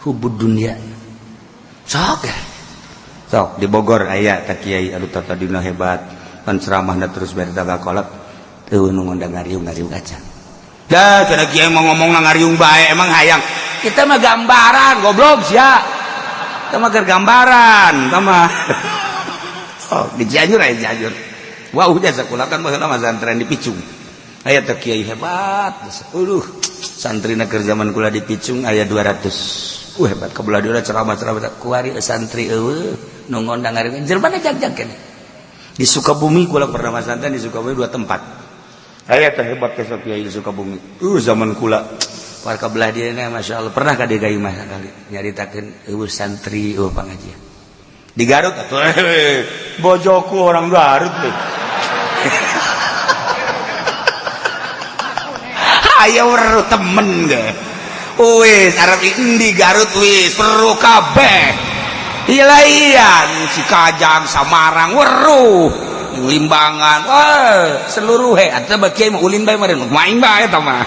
hubud dunia sok ya sok di Bogor aya teh kiai anu tadina hebat pan ceramahna terus bari tagakolot teu nu ngondang ngariung-ngariung acan. Dah cenah kiai mau ngomong ngariung bae emang hayang. Kita mah gambaran goblok sia. Kita mah keur gambaran, kita mah. Oh, di Cianjur aya Cianjur. Wah, udah sakola kan baheula mah santren di Picung. Aya teh kiai hebat. Aduh, santrina keur zaman kula di Picung aya 200. Hebat kabelah dieu ceramah-ceramah kuari santri eueuh nu ngondang ngariung. Jelema jag-jag keneh. Di Sukabumi kula pernah masantren di Sukabumi 2 tempat. Aya teh hebat teh kiai di Sukabumi. Zaman kula warga belah dieu na masyaallah pernah ka dieu ka imah sakali nyaritakeun eueuh santri eueuh pangajian. Di Garut atuh bojoku orang Garut teh. Aya weruh temen ge. Wis arep endi Garut wis perlu kabeh. Ilaian si Kajang Samarang weruh Limbangan wah seluruh he atuh bagi mah ulin bae meureun maing bae eta mah.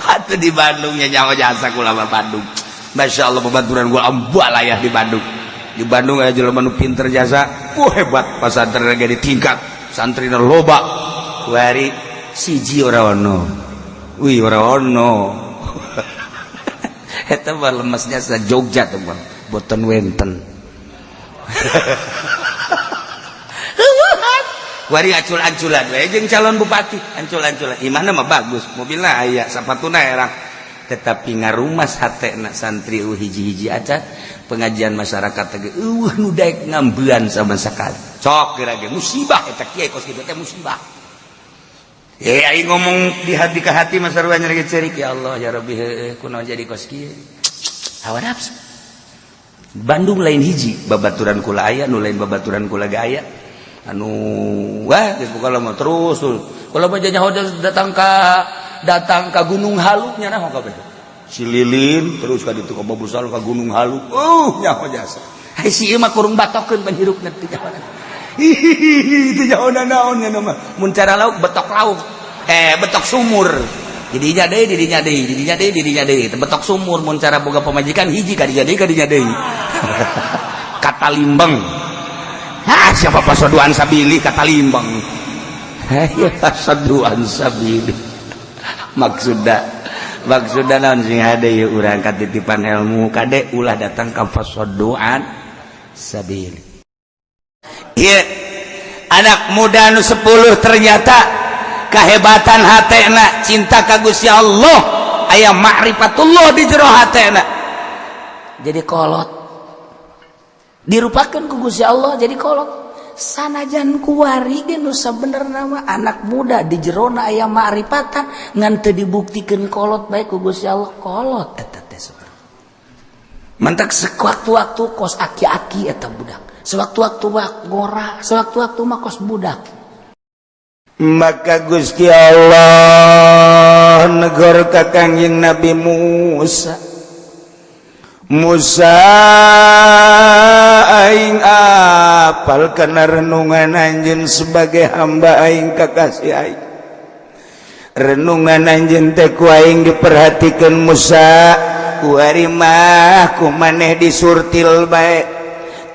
Atuh di Bandung nya nyawa jasa kula mah Bandung. Masyaallah babaturan gua ambalayah di Bandung. Di Bandung aya jelema nu pinter jasa, wah hebat pasantren ge ditingkat, santrina loba. Kuari siji ora ono. Wih ora ono. Eta mah lemesnya sa Jogja tuh bang, boten wenten. Wari acul-aculan we jeung calon bupati, ancul-anculan. Imahna mah bagus, mobilna aya, sapatuna erang. Tetapi ngarumas hatena santri eueuh hiji-hiji acan, pengajian masyarakat teh eueuh nu daek ngambean sama sekali. Sok geura ge musibah eta kiai kos kitu teh musibah. Aing ngomong di hati ke hati mah sarua nyeri ceurik ya Allah ya Rabbi heueuh kunaon jadi kos kieu. Hawa nafsu. Bandung lain hiji babaturan kula aya nu lain babaturan kula ge aya. Anu wah geus pokona mah terus tuh. Kula mah nyaho datang ka Gunung Halu nya naon kabeh. Si Lilin terus ka ditu ka Babusal ka Gunung Halu. Nyaho jasa. Hai si ieu mah kurung batokeun panhirupna teh nyaho. Hihihi teu nyaho naon nya mah. Mun cara lauk betok lauk. Betok sumur. Didinya deui, didinya deui, didinya deui, didinya deui. Betok sumur mun cara boga pamajikan hiji ka dinya deui. Kata Limbeng. Hah, siapa pasoduan sabili kata Limbeng. Hayo pasoduan sabili. Maksudna naon sing hade ieu urang katitipan ilmu kade ulah datang ka pasoduan sabili. Ieu anak muda nu 10 ternyata kehebatan hatena cinta ka Gusti Allah aya ma'rifatullah di jero hatena jadi kolot dirupakan ku Gusti Allah jadi kolot sanajan kuari ge nu sabenerna mah anak muda di jerona aya ma'rifatan ngan teu dibuktikeun kolot bae ku Gusti Allah kolot eta teh. Mantak sewaktu-waktu kos aki-aki eta budak, sewaktu-waktu mah ngora, sewaktu-waktu mah kos budak. Maka Gusti Allah negor ka Kangjeng Nabi Musa, "Musa, aing apal kana renungan anjeun sebagai hamba aing, kakasih aing. Renungan anjeun teh ku aing diperhatikan. Musa, kuari mah ku maneh disurtil bae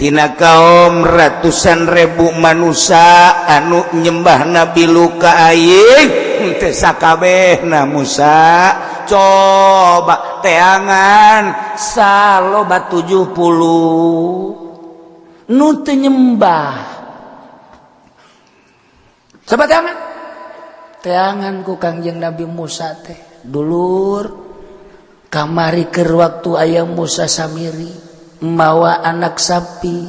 tina kaum ratusan ribu manusia anu nyembah Nabi luka aing, teu sakabehna. Musa, coba teangan saloba 70 nu teu nyembah. Coba teangan, teangan ku Kangjeng Nabi Musa teh. Dulur, kamari keur waktu aya Musa Samiri mawa anak sapi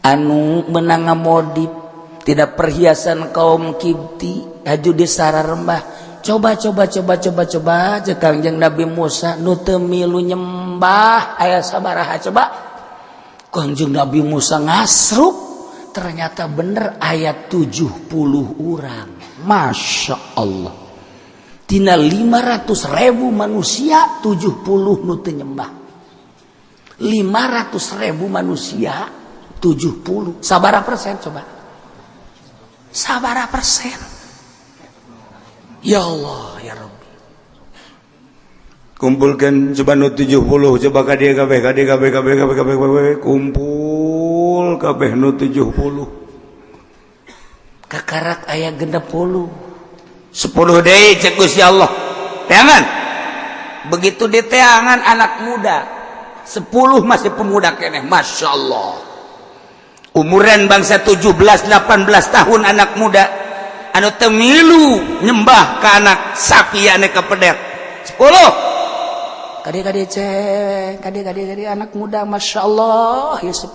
anu menang ngamodip tidak perhiasan kaum Kibti, haju di sararembah. Coba, coba, coba, coba, coba cek Kangjeng Nabi Musa, nu teu milu nyembah aya sabaraha? Coba Kangjeng Nabi Musa ngasruk, ternyata bener aya 70 orang. Masya Allah, tina 500 ribu manusia 70 nu teu nyembah. 500 ribu manusia 70, sabara persen? Coba, sabara persen? Ya Allah, ya Rabbi. Kumpulkan coba nu 70, coba ka dieu kabeh, ka dieu kabeh, kabeh, kabeh, kabeh, kabeh, kumpul kabeh nu 70. Kakarak aya 60. 10 deui cek Gusti Allah, teangan. Begitu di teangan anak muda 10, masih pemuda keneh, Masya Allah, umuran bangsa 17 18 tahun, anak muda anu teu milu nyembah ke anak sapi anu kepedet 10. Kade kade cek kade kade kade, anak muda, Masya Allah ya, 10.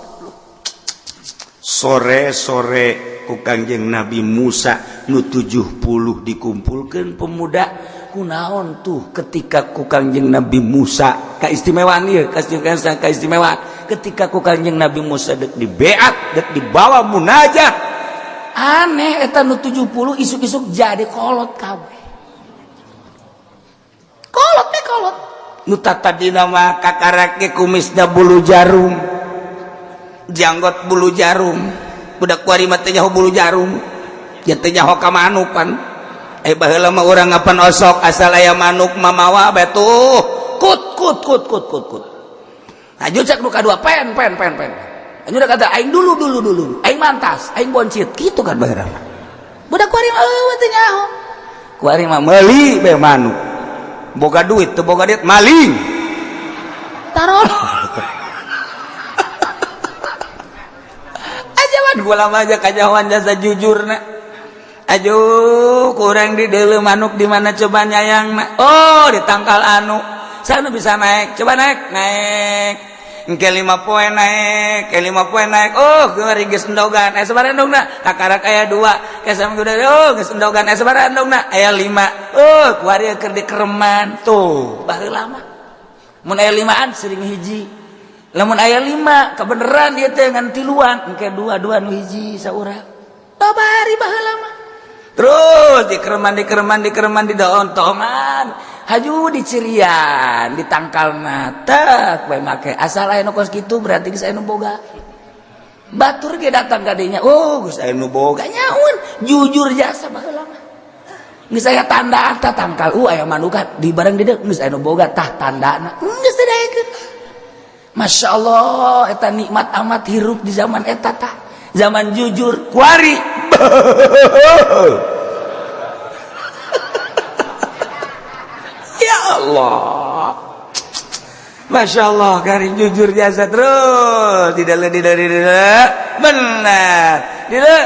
Sore sore ku Kangjeng Nabi Musa nu 70 dikumpulkan pemuda. Kunaon tuh ketika ku Kangjeng Nabi Musa, keistimewaan ieu, keistimewaan, ketika ku Kangjeng Nabi Musa dek dibeat, dek dibawa munajat, aneh eta nu 70 isuk-isuk jadi kolot kabeh, kolot teh kolot. Nu tadina mah kakarak ge kumisna bulu jarum, janggot bulu jarum. Budak kuari mah teu nyaho bulu jarum ya, teu nyaho ka manuk pan. Eh, baheula mah urang ngapan osok asal aya manuk mamawa bae tuh, kut kut kut kut kut kut. Aju cek nu kadua, pen pen pen pen. Aju udah kata aing dulu dulu dulu, aing mantas, aing boncit gitu kan baheula mah. Budak kuari mah eueuh, teu nyaho. Kuari mah meuli bae manuk, boga duit teu boga duit maling. Taruh. Aja mah gua lama aja kanyahoan jasa jujurna. Aduh, kurang di deuleu manuk di mana coba nyayang na? Oh, di tangkal anu sana bisa naik, coba naik, naik. Engke 5 poe naik, ke 5 poe naik. Oh, geus geus endogan, eh, sabaraha endogna? Kakarak aya dua. Ke sama udah, oh, geus endogan, eh, sabaraha endogna? Aya lima. Oh, kuari keur dikereman tuh. Baheula mah mun aya limaan sering hiji, lamun aya lima kebeneran dia teh ngan tiluan, engke dua dua nu hiji saurang babari baheula mah. Terus dikereman, dikereman, dikereman, di daon tongan, haju dicirian di tangkalna tek bae make. Asal aya nu kos kitu berarti geus aya nu boga. Batur ge datang ka dinya, oh, geus aya nu boga nyaun. Jujur jasa baheula mah. Geus aya tanda tah tangkal, aya manukan di bareng di dieu, geus aya nu boga tah tandana, geus teu daekeun. Masya Allah, eta nikmat amat hirup di zaman eta tah, zaman jujur. Kuari ya Allah, Masya Allah, garing jujur jasa. Terus tidak tidak tidak benar tidak.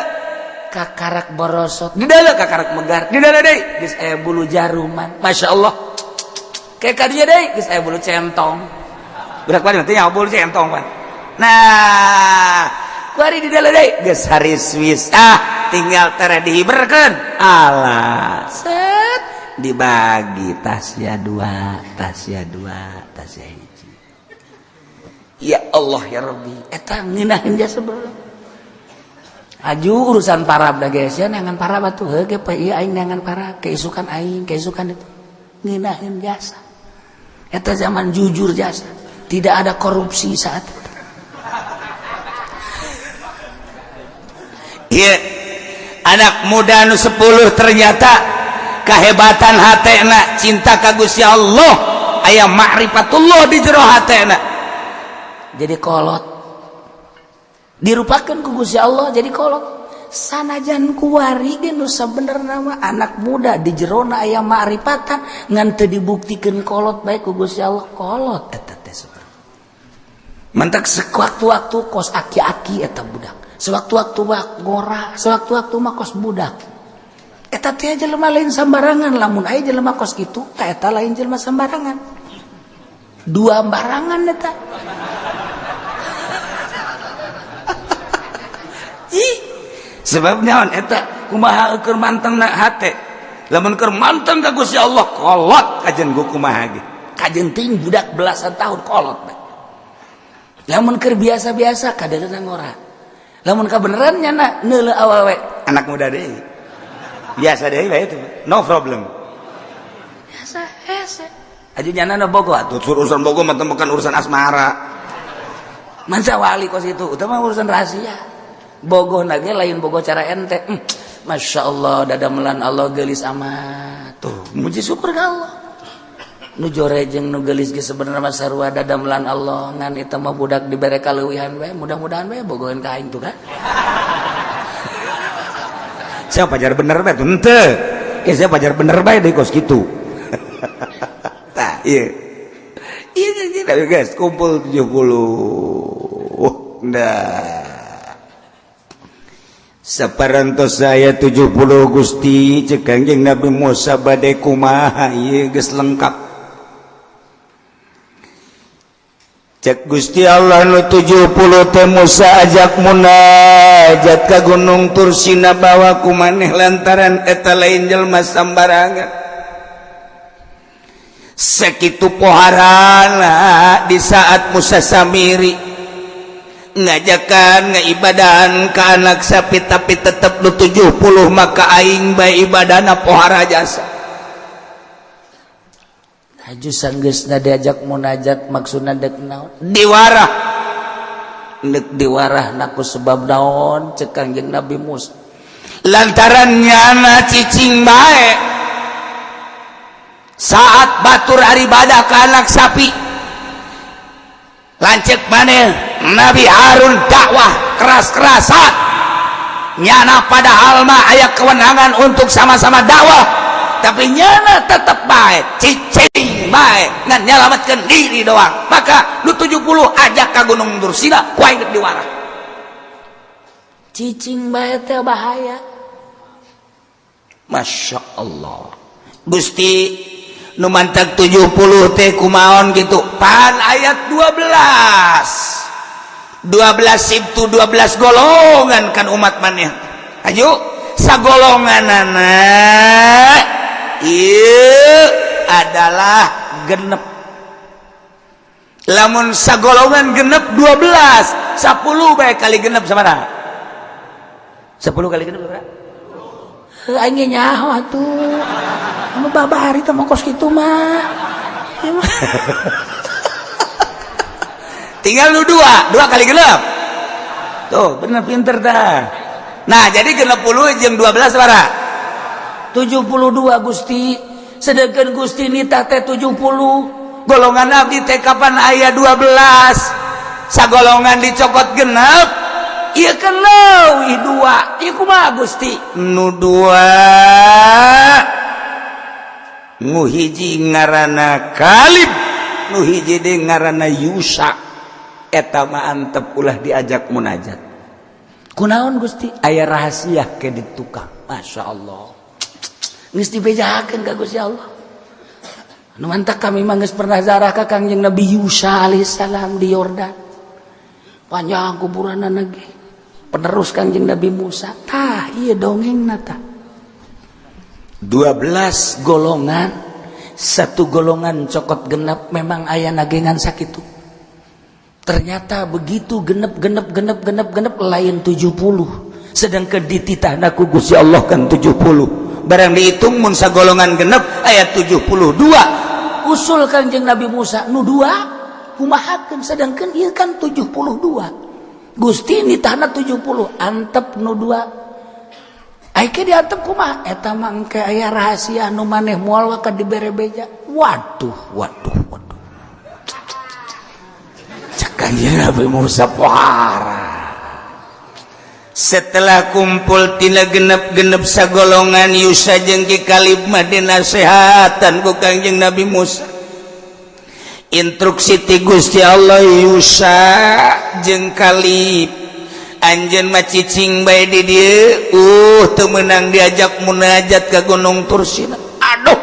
Kakarak borosot. Di dalam kakarak megar, di dalam deui geus aya bulu jaruman. Masya Allah, kayak kadinya deui geus aya bulu centong. Budak kuari nanti bulu centong pan. Nah, kuari di dalam deui geus hari Swiss, ah, tinggal tere dihiberkeun. Alah, set, dibagi tasya dua, tasya dua, tasya hiji. Ya Allah ya Rabbi, eta ngeunaheun jasa sebelum. Aju urusan parab da geus ya neangan parab atuh heuh ge poe ieu aing neangan parab, keisukan aing, keisukan itu. Ngeunaheun jasa. Eta zaman jujur jasa, tidak ada korupsi saat itu. Iya, anak muda nu 10 ternyata kehebatan hatena, cinta ka Gusti Allah, aya ma'rifatullah di jero hatena. Jadi kolot. Dirupakan ku Gusti Allah jadi kolot. Sanajan kuari ge nu sabenerna mah anak muda di jerona aya ma'rifatan ngan teu dibuktikeun kolot bae ku Gusti Allah kolot eta teh sebenarnya. Mantak sewaktu-waktu kos aki-aki eta budak. Sewaktu-waktu mah ngora, sewaktu-waktu mah kos budak. Eta teh jelema lain sambarangan, lamun aya jelema kos kitu ta eta lain jelema sambarangan. Dua barangan eta. Ih, sebab naon eta kumaha keur mantengna hate. Lamun keur manteng ka Gusti Allah kolot kajen gua kumaha ge. Kajen ting budak belasan tahun kolot bae. Lamun keur biasa-biasa kadeuleuh ngora. Lamun kabeneran nyana neuleuh awewe anak muda deui. Biasa deui bae itu. No problem. Biasa hese. Aju nyana na bogo atuh urusan bogo mah bukan urusan asmara. Manca wali kos itu, utama urusan rahasia. Bogoh nage lain bogoh cara ente. Masya Allah dadamelan Allah gelis amat. Tuh muji syukur ka Allah. Nu jore jeung nu gelis ge sebenarnya mah sarua dadamelan Allah ngan eta mah budak dibere kaleuwihan bae mudah-mudahan bae bogoheun ka aing tuh kan. Saya pajar bener bae tuh henteu. Eh saya pajar bener bae deui kos kitu. Tah ieu. Ieu ieu guys kumpul 70. Nah. Saparantos saya 70 Gusti cek Kangjeng Nabi Musa bade kumaha ieu geus lengkap. Cek Gusti Allah nu 70 teh Musa ajak munajat ka Gunung Tursina bawa ku maneh lantaran eta lain jelema sambarangan. Sakitu poharana di saat Musa Samiri ngajakan ngaibadahan ke anak sapi tapi tetep nu 70 maka aing bae ibadahna pohara jasa. Haju sanggeusna diajak munajat maksudna dek naon? Diwarah. Nek diwarah naku sebab naon cek Kangjeng Nabi Musa. Lantaran nyana cicing bae saat batur ibadah ke anak sapi. Lanceuk maneh Nabi Harun dakwah keras-kerasan nyana padahal mah aya kewenangan untuk sama-sama dakwah tapi nyana tetep bae cicing bae ngan nyalametkeun diri doang maka nu 70 ajak ka Gunung Tursina ku aing diwarah cicing bae teh bahaya. Masya Allah Gusti nu mantag 70 teh kumaon gitu pan ayat 12 12 sibtu 12 golongan kan umat maneh ayo sagolonganana ieu adalah genep lamun sagolongan genep 12 10 bae kali genep sabaraha 10 kali genep sabaraha aing nyaho atuh anu babari teh mah kos kitu mah. Tinggal lu 2 kali genep. Tuh, bener pinter dah. Nah, jadi 60 jeung 12 sabaraha? 72 Gusti. Sedangkan Gusti nita teh 70. Golongan abdi teh kapan aya 12? Sagolongan dicokot genep. Ieu kan leuwih 2. Ieu kumaha Gusti? Nu 2 nu hiji ngaranna Kalib, nu hiji deui ngaranna Yusa. Eta mah antep ulah diajak munajat. Kunaon Gusti? Aya rahasia ke di tukang. Masya Allah. Geus dibejakeun ka Gusti Allah. Nu mantak kami mah geus pernah zarah ka Kangjeng Nabi Yusa alaihissalam di Yordan. Panjang kuburanna ge. Penerus Kangjeng Nabi Musa. Tah ieu dongengna tah. 12 golongan, satu golongan cokot genap memang aya nagengan sakitu. Ternyata begitu genep, genep, genep, genep, genep, lain 70, sedangkan dititahna ku Gusti Allah kan 70. Barang dihitung, mun sagolongan genep ayat 72. Usul Kanjeng Nabi Musa, nu dua kumahakeun, sedangkan ieu kan 72, Gusti nitahna 70, antep nu dua. Aike diantep kumaha? Eta mah engke aya rahasia nu maneh moal ka dibere beja. Waduh, waduh, waduh, cek Kanjeng Nabi Musa pohara. Setelah kumpul tina genep-genep sagolongan, Yusa jeung Ki Kalib mah dinasehatan ku Kangjeng Nabi Musa. Instruksi ti Gusti Allah, "Yusa jeung Kalib, anjeun mah cicing bae di dieu, teu meunang diajak munajat ke Gunung Tursina." Aduh.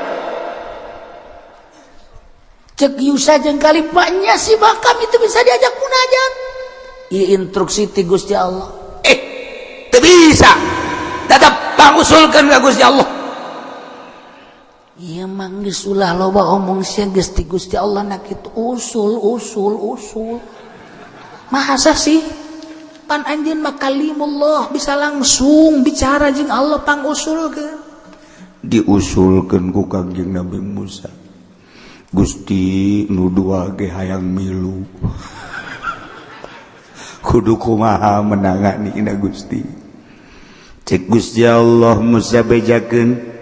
Cek Yusa jeung Kalib mah, "Nya sih mah kami itu bisa diajak munajat. Ieu instruksi ti Gusti Allah." Eh, teu bisa, tetap pangusulkeun ka Gusti Allah. Ieu mah geus ulah loba omong sia, geus ti Gusti Allah na kitu. Usul, usul, usul. Masa sih, pan anjeun mah kalimullah, bisa langsung bicara jeung Allah, pangusulkeun. Diusulkeun ku Kangjeng Nabi Musa, "Gusti, nu dua ge hayang milu, kudu kumaha menangani ina, Gusti?" Cek Gusti Allah, "Musa, bejakeun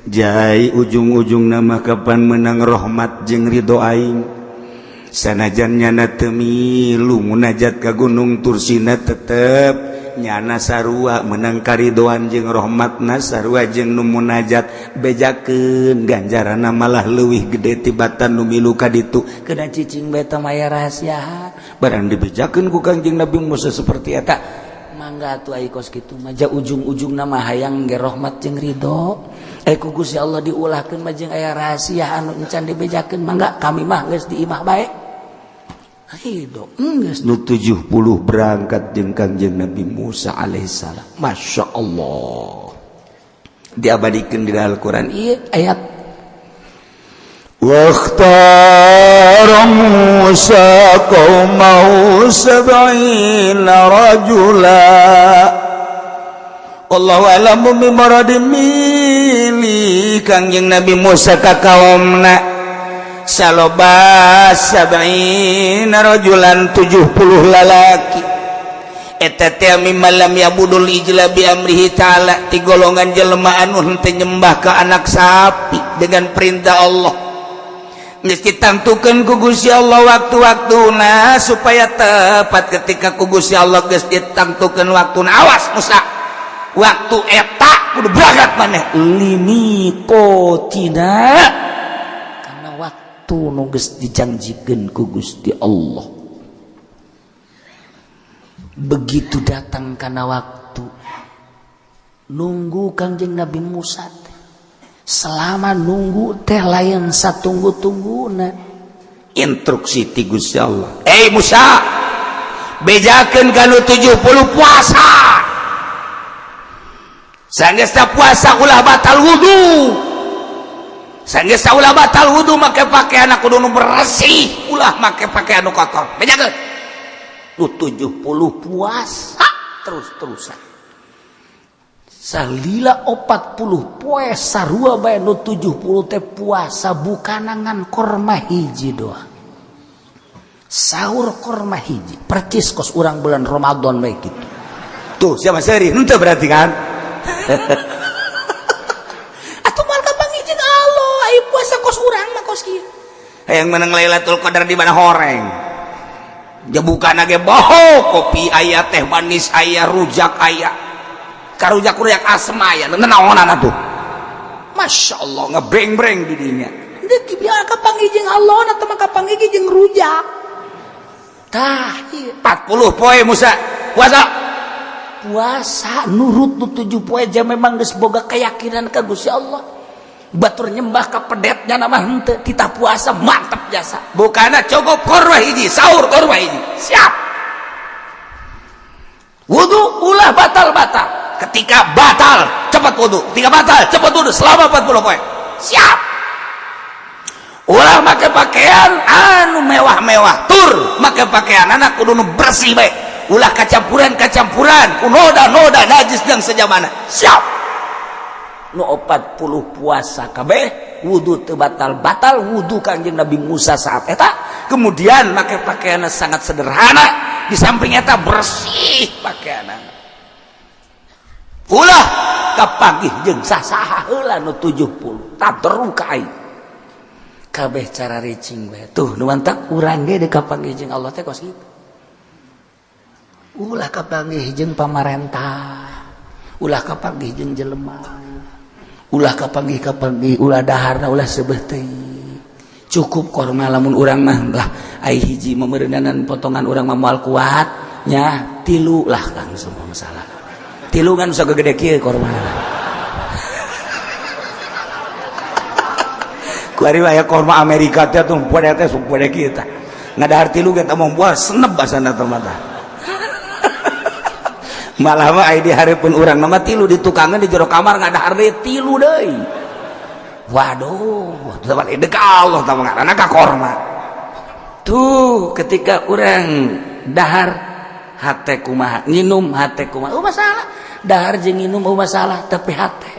jai, ujung-ujung nama kapan menang rahmat jeung ridho aing. Sanajan nyana teu milu munajat ka Gunung Tursina, tetep nyana sarua menang karidoan jeung rahmatna, sarua jeung nu munajat. Bejakeun, ganjaranna malah leuwih gede tibatan nu milu ka ditu. Kena cicing bae teh maya rahasia." Barang dibejakeun ku Kangjeng Nabi Musa seperti eta, "Mangga atuh, ai kos kitu mah ja ujung-ujung nama hayang ge rahmat jeung ridho, eh, ku Gusti Allah diulahkeun mah jeung aya rahasia anu encan dibejakeun. Mangga, kami mah geus di imah bae." Ridho geus. Nu 70 berangkat jeung Kangjeng Nabi Musa alaihissalam. Masya Allah, diabadikan di Al-Quran. Ieu ayat. واختار موسى قومه 70 رجلا. Allahu a'lamu bimuradi. Milih Kangjeng Nabi Musa ka kaumna saloba 70 rajulan, 70 lalaki. Eta teh mimman lam ya'budul ijla bi amrihi ta'ala, ti golongan jelema anu henteu nyembah ka anak sapi dengan perintah Allah. Geus ditantukeun ku Gusti Allah waktu-waktuna supaya tepat. Ketika ku Gusti Allah geus ditantukeun waktuna, "Awas Musa, waktu eta kudu berangkat maneh." Limiqatina, karena waktu nu geus dijanjikeun ku Gusti Allah. Begitu datang karena waktu, nunggu Kangjeng Nabi Musa teh. Selama nunggu teh lain satunggu-tungguna. Instruksi ti Gusti Allah, "Eh Musa, bejakeun kanu 70, puasa. Sanggeus puasa, ulah batal wudu. Sanggeus ulah batal wudu, make pakaian kudu nu bersih, ulah make pakaian nu kotor. Bejakeun." Nu 70 puasa terus-terusan salila 40 poe sarua bae. Nu 70 teh puasa bukan ngan korma hiji doang, sahur korma hiji, percis kos urang bulan Ramadan bae gitu. Tuh, siapa seri henteu berarti kan? Atuh moal kapanggih jeung Allah ai puasa kos urang mah kos kieu. Hayang menang Lailatul Qadar di mana horeng bukan ge boho, kopi aya, teh manis aya, rujak aya, karujak rujak asem aya, naonan atuh. Masya Allah, ngebreng-breng di dinya. Deuk biar kapanggih jeung Allah atau mah kapanggih jeung rujak. Tah ieu. 40 poe Musa puasa. Puasa nurut nu 7 poe jam, memang geus boga keyakinan ka Gusti Allah. Batur nyembah ka pedetnya nama henteu, kita puasa mantap jasa. Bukana cukup korma hiji, sahur korma hiji, siap. Wudu ulah batal-batal. Ketika batal cepat wudu, ketika batal cepat wudu, selama 40 poe. Siap. Ulah make pakaian anu mewah-mewah, tur make pakaian anak kudu nu bersih bae, ulah kacampuran-kacampuran ku noda-noda najis dan sejamana. Siap. Nu 40 puasa kabeh, wudu teu batal-batal wudu Kanjeng Nabi Musa saat eta. Kemudian make pakaian sangat sederhana, di samping eta bersih pakaian. Ulah kapanggih jeung sasaha heula nu 70 taberu ka aing kabeh cara ricing we. Tuh nu mantak urang ge deuk kapanggih jeung Allah teh kos kitu. Ulah kapanggih jeung pamarentah, ulah kapanggih jeung jelema, ulah kapanggih kapanggih, ulah daharna, ulah seubeuh teuing. Cukup korma lamun urang mah lah, ai hiji memeureunanan potongan urang mah moal kuat nya, tilu lah langsung masalah. Tilu kan bisa gede kieu korma. Kuari aya korma Amerika teh tuh poe teh sok poe kieu tah. Ngadahar tilu ge teh moal senep basana teh mata. Malah mah ai di hareupeun urang mah tilu di tukangan di jero kamar ngadahar deui tilu deui. Waduh, teu balik deuk Allah tah ngaranna ka korma. Tuh ketika urang dahar hate kumaha, nginum hate kumaha, oh masalah. Dahar jeung nginum oh masalah, tapi hate.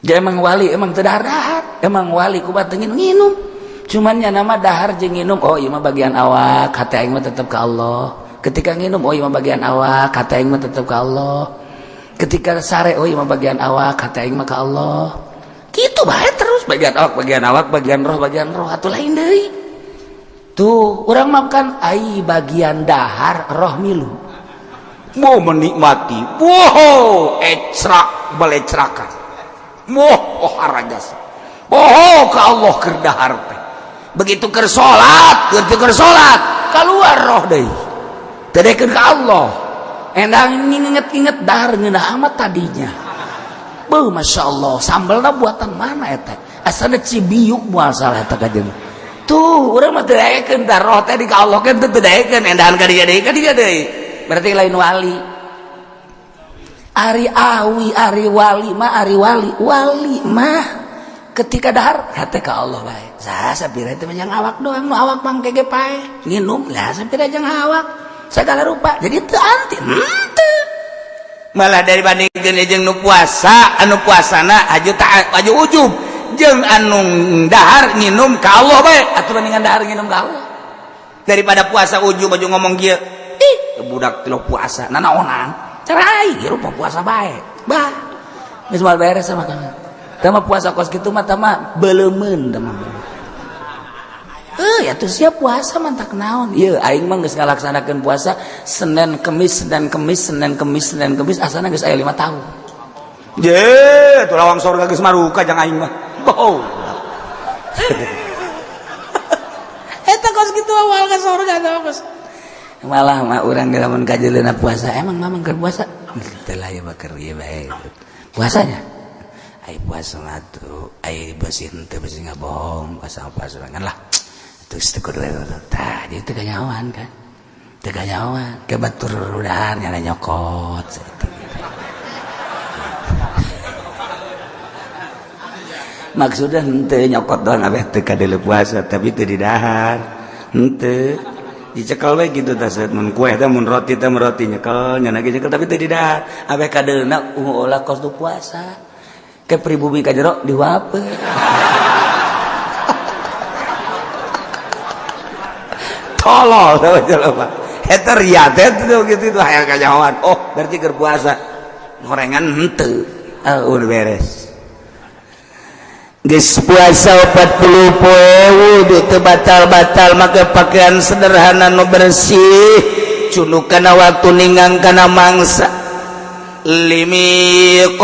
Dia emang wali, emang teu dahar-dahar, emang wali kumaha teu nginum. Cuman nya nama dahar jeung nginum, oh ieu mah bagian awak, hate aing mah tetep ka Allah. Ketika nginum, oh ieu mah bagian awak, hate aing mah tetep ka Allah. Ketika sare, oh ieu mah bagian awak, hate aing mah ka Allah. Kitu bae terus bagian awak, bagian awak, bagian roh, bagian roh, atuh lain deui. Tuh, urang makan ai bagian dahar roh milu. Mau menikmati, wow, ecrak balecrakan. Moh oh harajas. Oh ka Allah keur dahar teh. Begitu keur salat, begitu keur salat, keluar roh deui. Teu dekeun ka Allah. Endang nginget-inget dahar ngeunah amat tadinya. Beuh, Masya Allah, sambelna buatan mana eta? Asana Cibiuk moal salah eta kajeun. Tuh, urang mah teu daekeun tah roh teh di ka Allah kan teu daekeun, endahan ka dieu deui, ka dieu deui. Berarti lain wali. Ari awi, ari wali mah, ari wali, wali mah ketika dahar hate ka Allah bae. Saha sapira teh jang awak doang, nu awak mangke ge pae. Nginum lah sapira jang awak. Segala rupa. Jadi teu anti henteu. Malah dibandingkeun jeung nu puasa, anu puasana aju ta aju ujub jeung anu dahar nginum ka Allah bae. Atuh bandingan dahar nginum ka Allah. Daripada puasa ujub aju ngomong kieu. Ih, budak teu puasa, nanaonan. Cerai, rupa puasa bae. Bah. Geus moal beres sama kamu. Tah mah puasa kos kitu mah tah mah beulemeun tah mah. Ya tuh siap puasa mantak naon. Ieu aing mah geus ngalaksanakeun puasa Senin Kemis, Senin Kemis, Senin Kemis, Senin Kemis asana geus aya 5 tahun. Ye, tuh lawang sorga geus maruka jang aing mah. Oh. Eta kos kitu awal ka sorga tah kos. Malah mah urang ge lamun kajeleuna puasa, emang mamang keur puasa? Teu lah ieu mah keur ieu bae. Puasanya? Ai puasa mah tuh, ai beusi henteu beusi ngabohong, puasa puasa ngan lah. Terus teu kudu tah, jadi teu kanyahoan kan. Teu kanyahoan, ke batur udahan nyala nyokot saeutik. Maksudna henteu nyokot doang abeh teu kadeuleu puasa, tapi teu didahar. Henteu dicekel we gitu tah mun kue teh mun roti teh mun roti nyekel nya lagi nyekel tapi teu didahar. Abeh kadeulna ulah kos tu puasa. Ke pribumi ka jero diwape. Tolol teh jelema. Eta ria teh tuh gitu tuh hayang kanyahoan. Oh, berarti keur puasa. Gorengan henteu. Ah, udah beres. Geus puasa 40 poe wudu teu batal-batal make pakaian sederhana nu bersih cunuk kana waktu ninggang kana mangsa limiqatina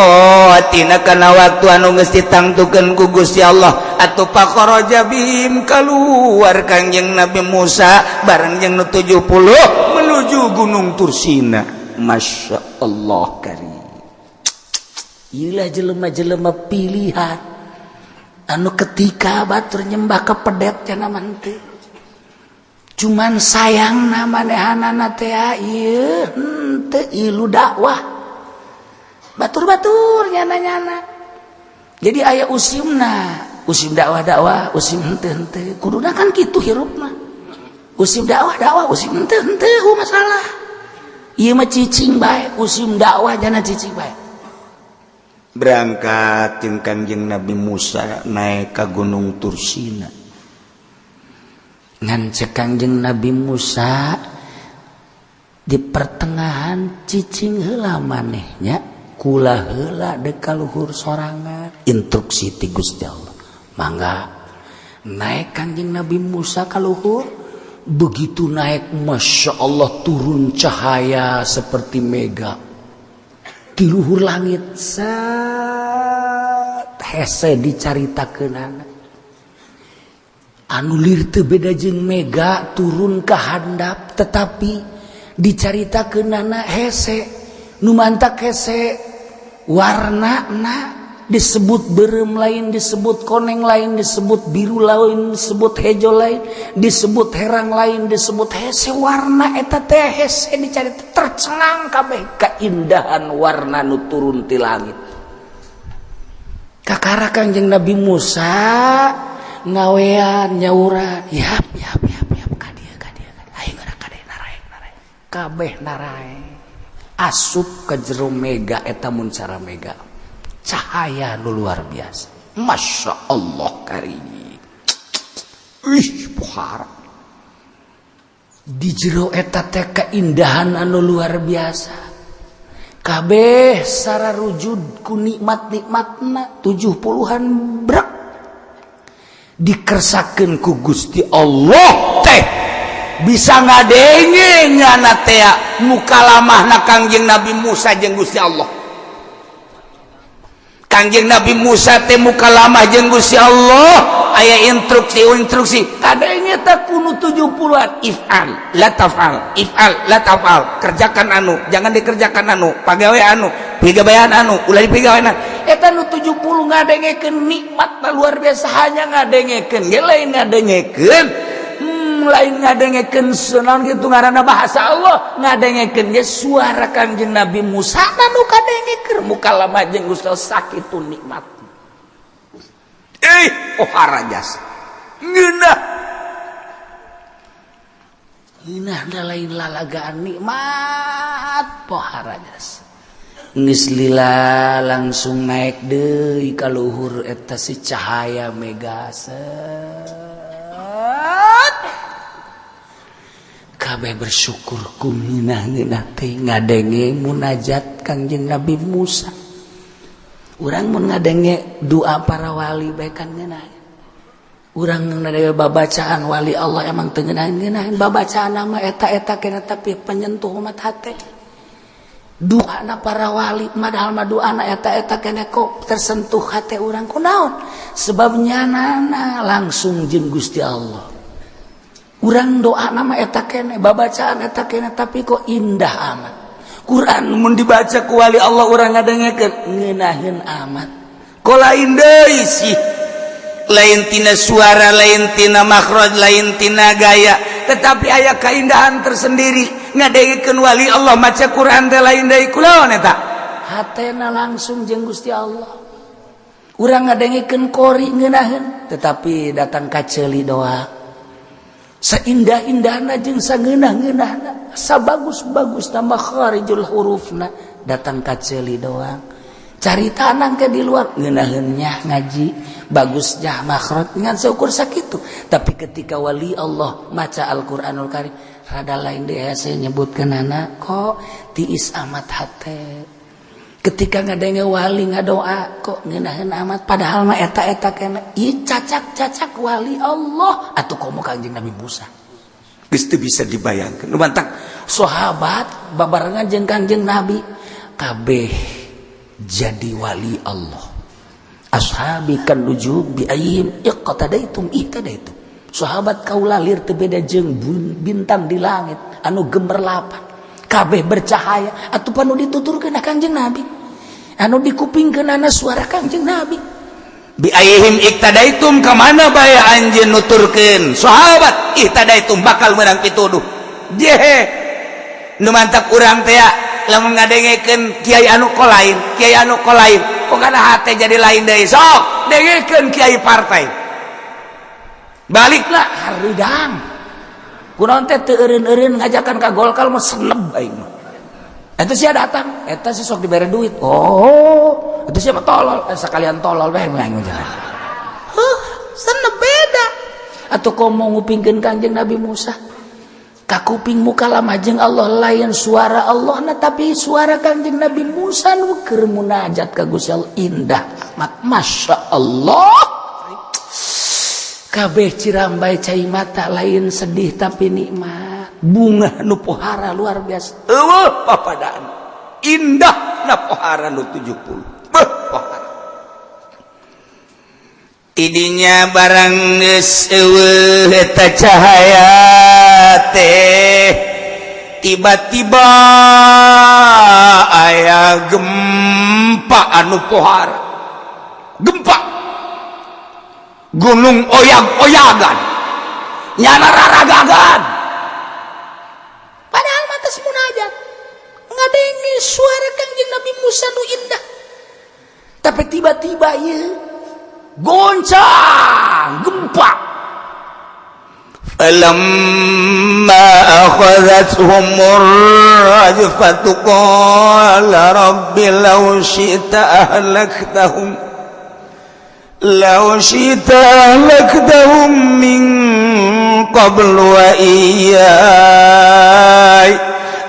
kana waktu anu geus ditangtukeun ku Gusti Allah atuh pakharaja bihim kaluar Kangjeng Nabi Musa bareng jeung nu 70 menuju Gunung Tursina. Masya Allah karim. Ieulah jelema-jelema pilihan anu ketika batur nyembah kepedet cenah mah henteu. Cuman sayangna manehanana teh ieu henteu ilu dakwah. Batur-batur nyana-nyana. Jadi aya usimna, Usim dakwah dakwah, usim henteu henteu. Kuduna kan kitu hirup mah, usim dakwah dakwah, usim henteu henteu. Masalah ieu mah cicing bae, usim dakwah jangan cicing bae. Berangkat jeung Kangjeng Nabi Musa naik ke Gunung Tursina. Ngan cek Kangjeng Nabi Musa di pertengahan, "Cicing heula manehnya, kula heula dek ka luhur sorangan." Instruksi ti Gusti Allah, mangga naik. Kangjeng Nabi Musa ka luhur. Begitu naik, Masya Allah, turun cahaya seperti mega di luhur langit. Set, hese dicaritakeunana, anu lir teu beda jeung mega turun ke handap, tetapi dicaritakeunana hese. Nu mantak hese, warna disebut berem lain, disebut koneng lain, disebut biru lain, disebut hejo lain, disebut herang lain, disebut hese. Warna eta teh hese dicari, tercengang kabeh keindahan warna nu turun ti langit. Kakara Kangjeng Nabi Musa ngawean, nyauran, "Yap, yap, yap, yap, ka dieu, ka dieu, ayo geura ka dieu." Naraek, naraek kabeh, naraek asup ke jero mega eta. Mun cara mega cahaya nu luar biasa, Masya Allah karim. Ih, pohara di jero eta teh keindahan anu luar biasa. Kabeh sararujud ku nikmat-nikmatna 70-an brek dikersakeun ku Gusti Allah teh bisa ngadenge nyana teh mukalamahna Kangjeng Nabi Musa jeung Gusti Allah. Kangjeng Nabi Musa teh mukalamah jeung Gusti Allah, aya instruksi-instruksi, kadenge teh kuno 70-an, if'al la taf'al, if'al la taf'al, kerjakan anu, jangan dikerjakan anu, pagawe anu, pigawean anu, ulah dipigawean. Eta nu 70 ngadengekeun nikmat luar biasa. Hanya ngadengekeun ge lain ngadengekeun, lain ngadengekeun naon kitu ngaranna, bahasa Allah. Ngadengekeun ge suara Kangjeng Nabi Musa nu kadengekeun mukalamah jeung Gusti Allah, sakitu nikmat. Eh, pohara jasa ngeunah. Ngeunah da lain lalagaan, nikmat pohara jasa. Geus lila, langsung naik deui ka luhur eta si cahaya mega. Set, kabeh bersyukur ku ngeunah-ngeunah teh ngadenge munajat Kangjeng Nabi Musa. Urang mun ngadenge doa para wali bae kan ngeunah. Urang ngadenge babacaan wali Allah emang teu ngeunah-ngeunah babacaan nama eta-eta kena, tapi penyentuh umat hate doa para wali. Padahal mah doa eta-eta kene, kok tersentuh hate urang? Kunaon? Sebabnya nana langsung jeung Gusti Allah. Urang doa nama eta kene, babacaan eta kene, tapi kok indah amat. Quran mun dibaca ku wali Allah, urang ngadengekeun ngeunaheun amat. Kok lain deui sih, lain tina suara, lain tina makhraj, lain tina gaya, tetapi aya keindahan tersendiri ngadengekeun wali Allah maca Quran teh. Lain deui, kulaon eta? Hatena langsung jeung Gusti Allah. Urang ngadengekeun qori ngeunaheun, tetapi datang ka ceuli doa. Seindah-indahna jeung sangeunah-ngeunahna, sabagus-bagusna makharijul hurufna, datang ka ceuli doang. Cari tanang ke di luar ngeunaheunnya, ngaji bagusnya, makhraj ngan seukur sakitu. Tapi ketika wali Allah maca Al-Qur'anul Karim, rada lain deh. Saya nyebutkeun anak kok tiis amat hate ketika ngadenge wali ngadoa, kok ngeunaheun amat, padahal mah eta-eta kena. Ih, cacak-cacak wali Allah atuh, komo Kangjeng Nabi Musa. Geus teu bisa dibayangkeun nu mantak. Sahabat babarengan jeung Kangjeng Nabi kabeh jadi wali Allah. Ashabi kan nujum bi ayyihim iqtadaitum ihtadaitum. Sahabat kaula lir teu beda jeung bintang di langit anu gemerlapan, kabeh bercahaya. Atuh panu dituturkeun Kangjeng Nabi, anu dikupingkeun suara Kangjeng Nabi. Bi ayyihim iqtadaitum, ka mana bae anjeun nuturkeun sahabat, ihtadaitum, bakal menang pituduh. Jehe, nu mantak urang teh lamun ngadengekeun kiai anu kolain, kiai anu kolain. Pokokna hate jadi lain deui. Sok dengekeun kiai partai, baliklah hareudang. Kunaon teh teu eureun-eureun ngajakan ka Golkar mah? Seneb aing mah. Eta sia datang, eta sih sok dibere duit. Oh, itu siapa tolol? Eh, sekalian tolol bae aing mah. Huh, seneb beda. Atau komo ngupingkeun Kangjeng Nabi Musa. Kakuping muka jeung Allah, lain suara Allah nah, tapi suara Kangjeng Nabi Musa nu keur munajat ka Gusti Allah, indah amat, Masya Allah. Kabeh cirambai cai mata, lain sedih tapi nikmat, bunga nu pohara luar biasa. Eueuh papadaan indah na pohara nu 70. Beuh, pohara tidinya. Barang geus eueuh eta cahaya teh, tiba-tiba aya gempa anu pohara, gempa gunung oyag-oyagan, nyana raragagan. Padahal matas munajat, ngadenge suara Kangjeng Nabi Musa nu indah, tapi tiba-tiba ya goncang gempa. فلما أخذتهم الرجفة قال رب لو شئت أهلكتهم من قبل وإياي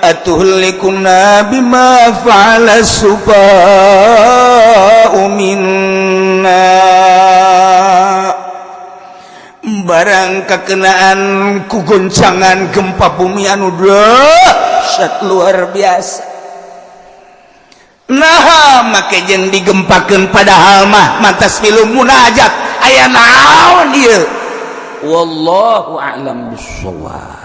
أتهلكنا بما فعل السفهاء منا. Barang kekenaan ku goncangan gempa bumi anu dahsyat luar biasa. Nah, make jeung digempakeun, padahal mah mantas milu munajat. Aya naon ieu? Wallahu a'lam bissawab.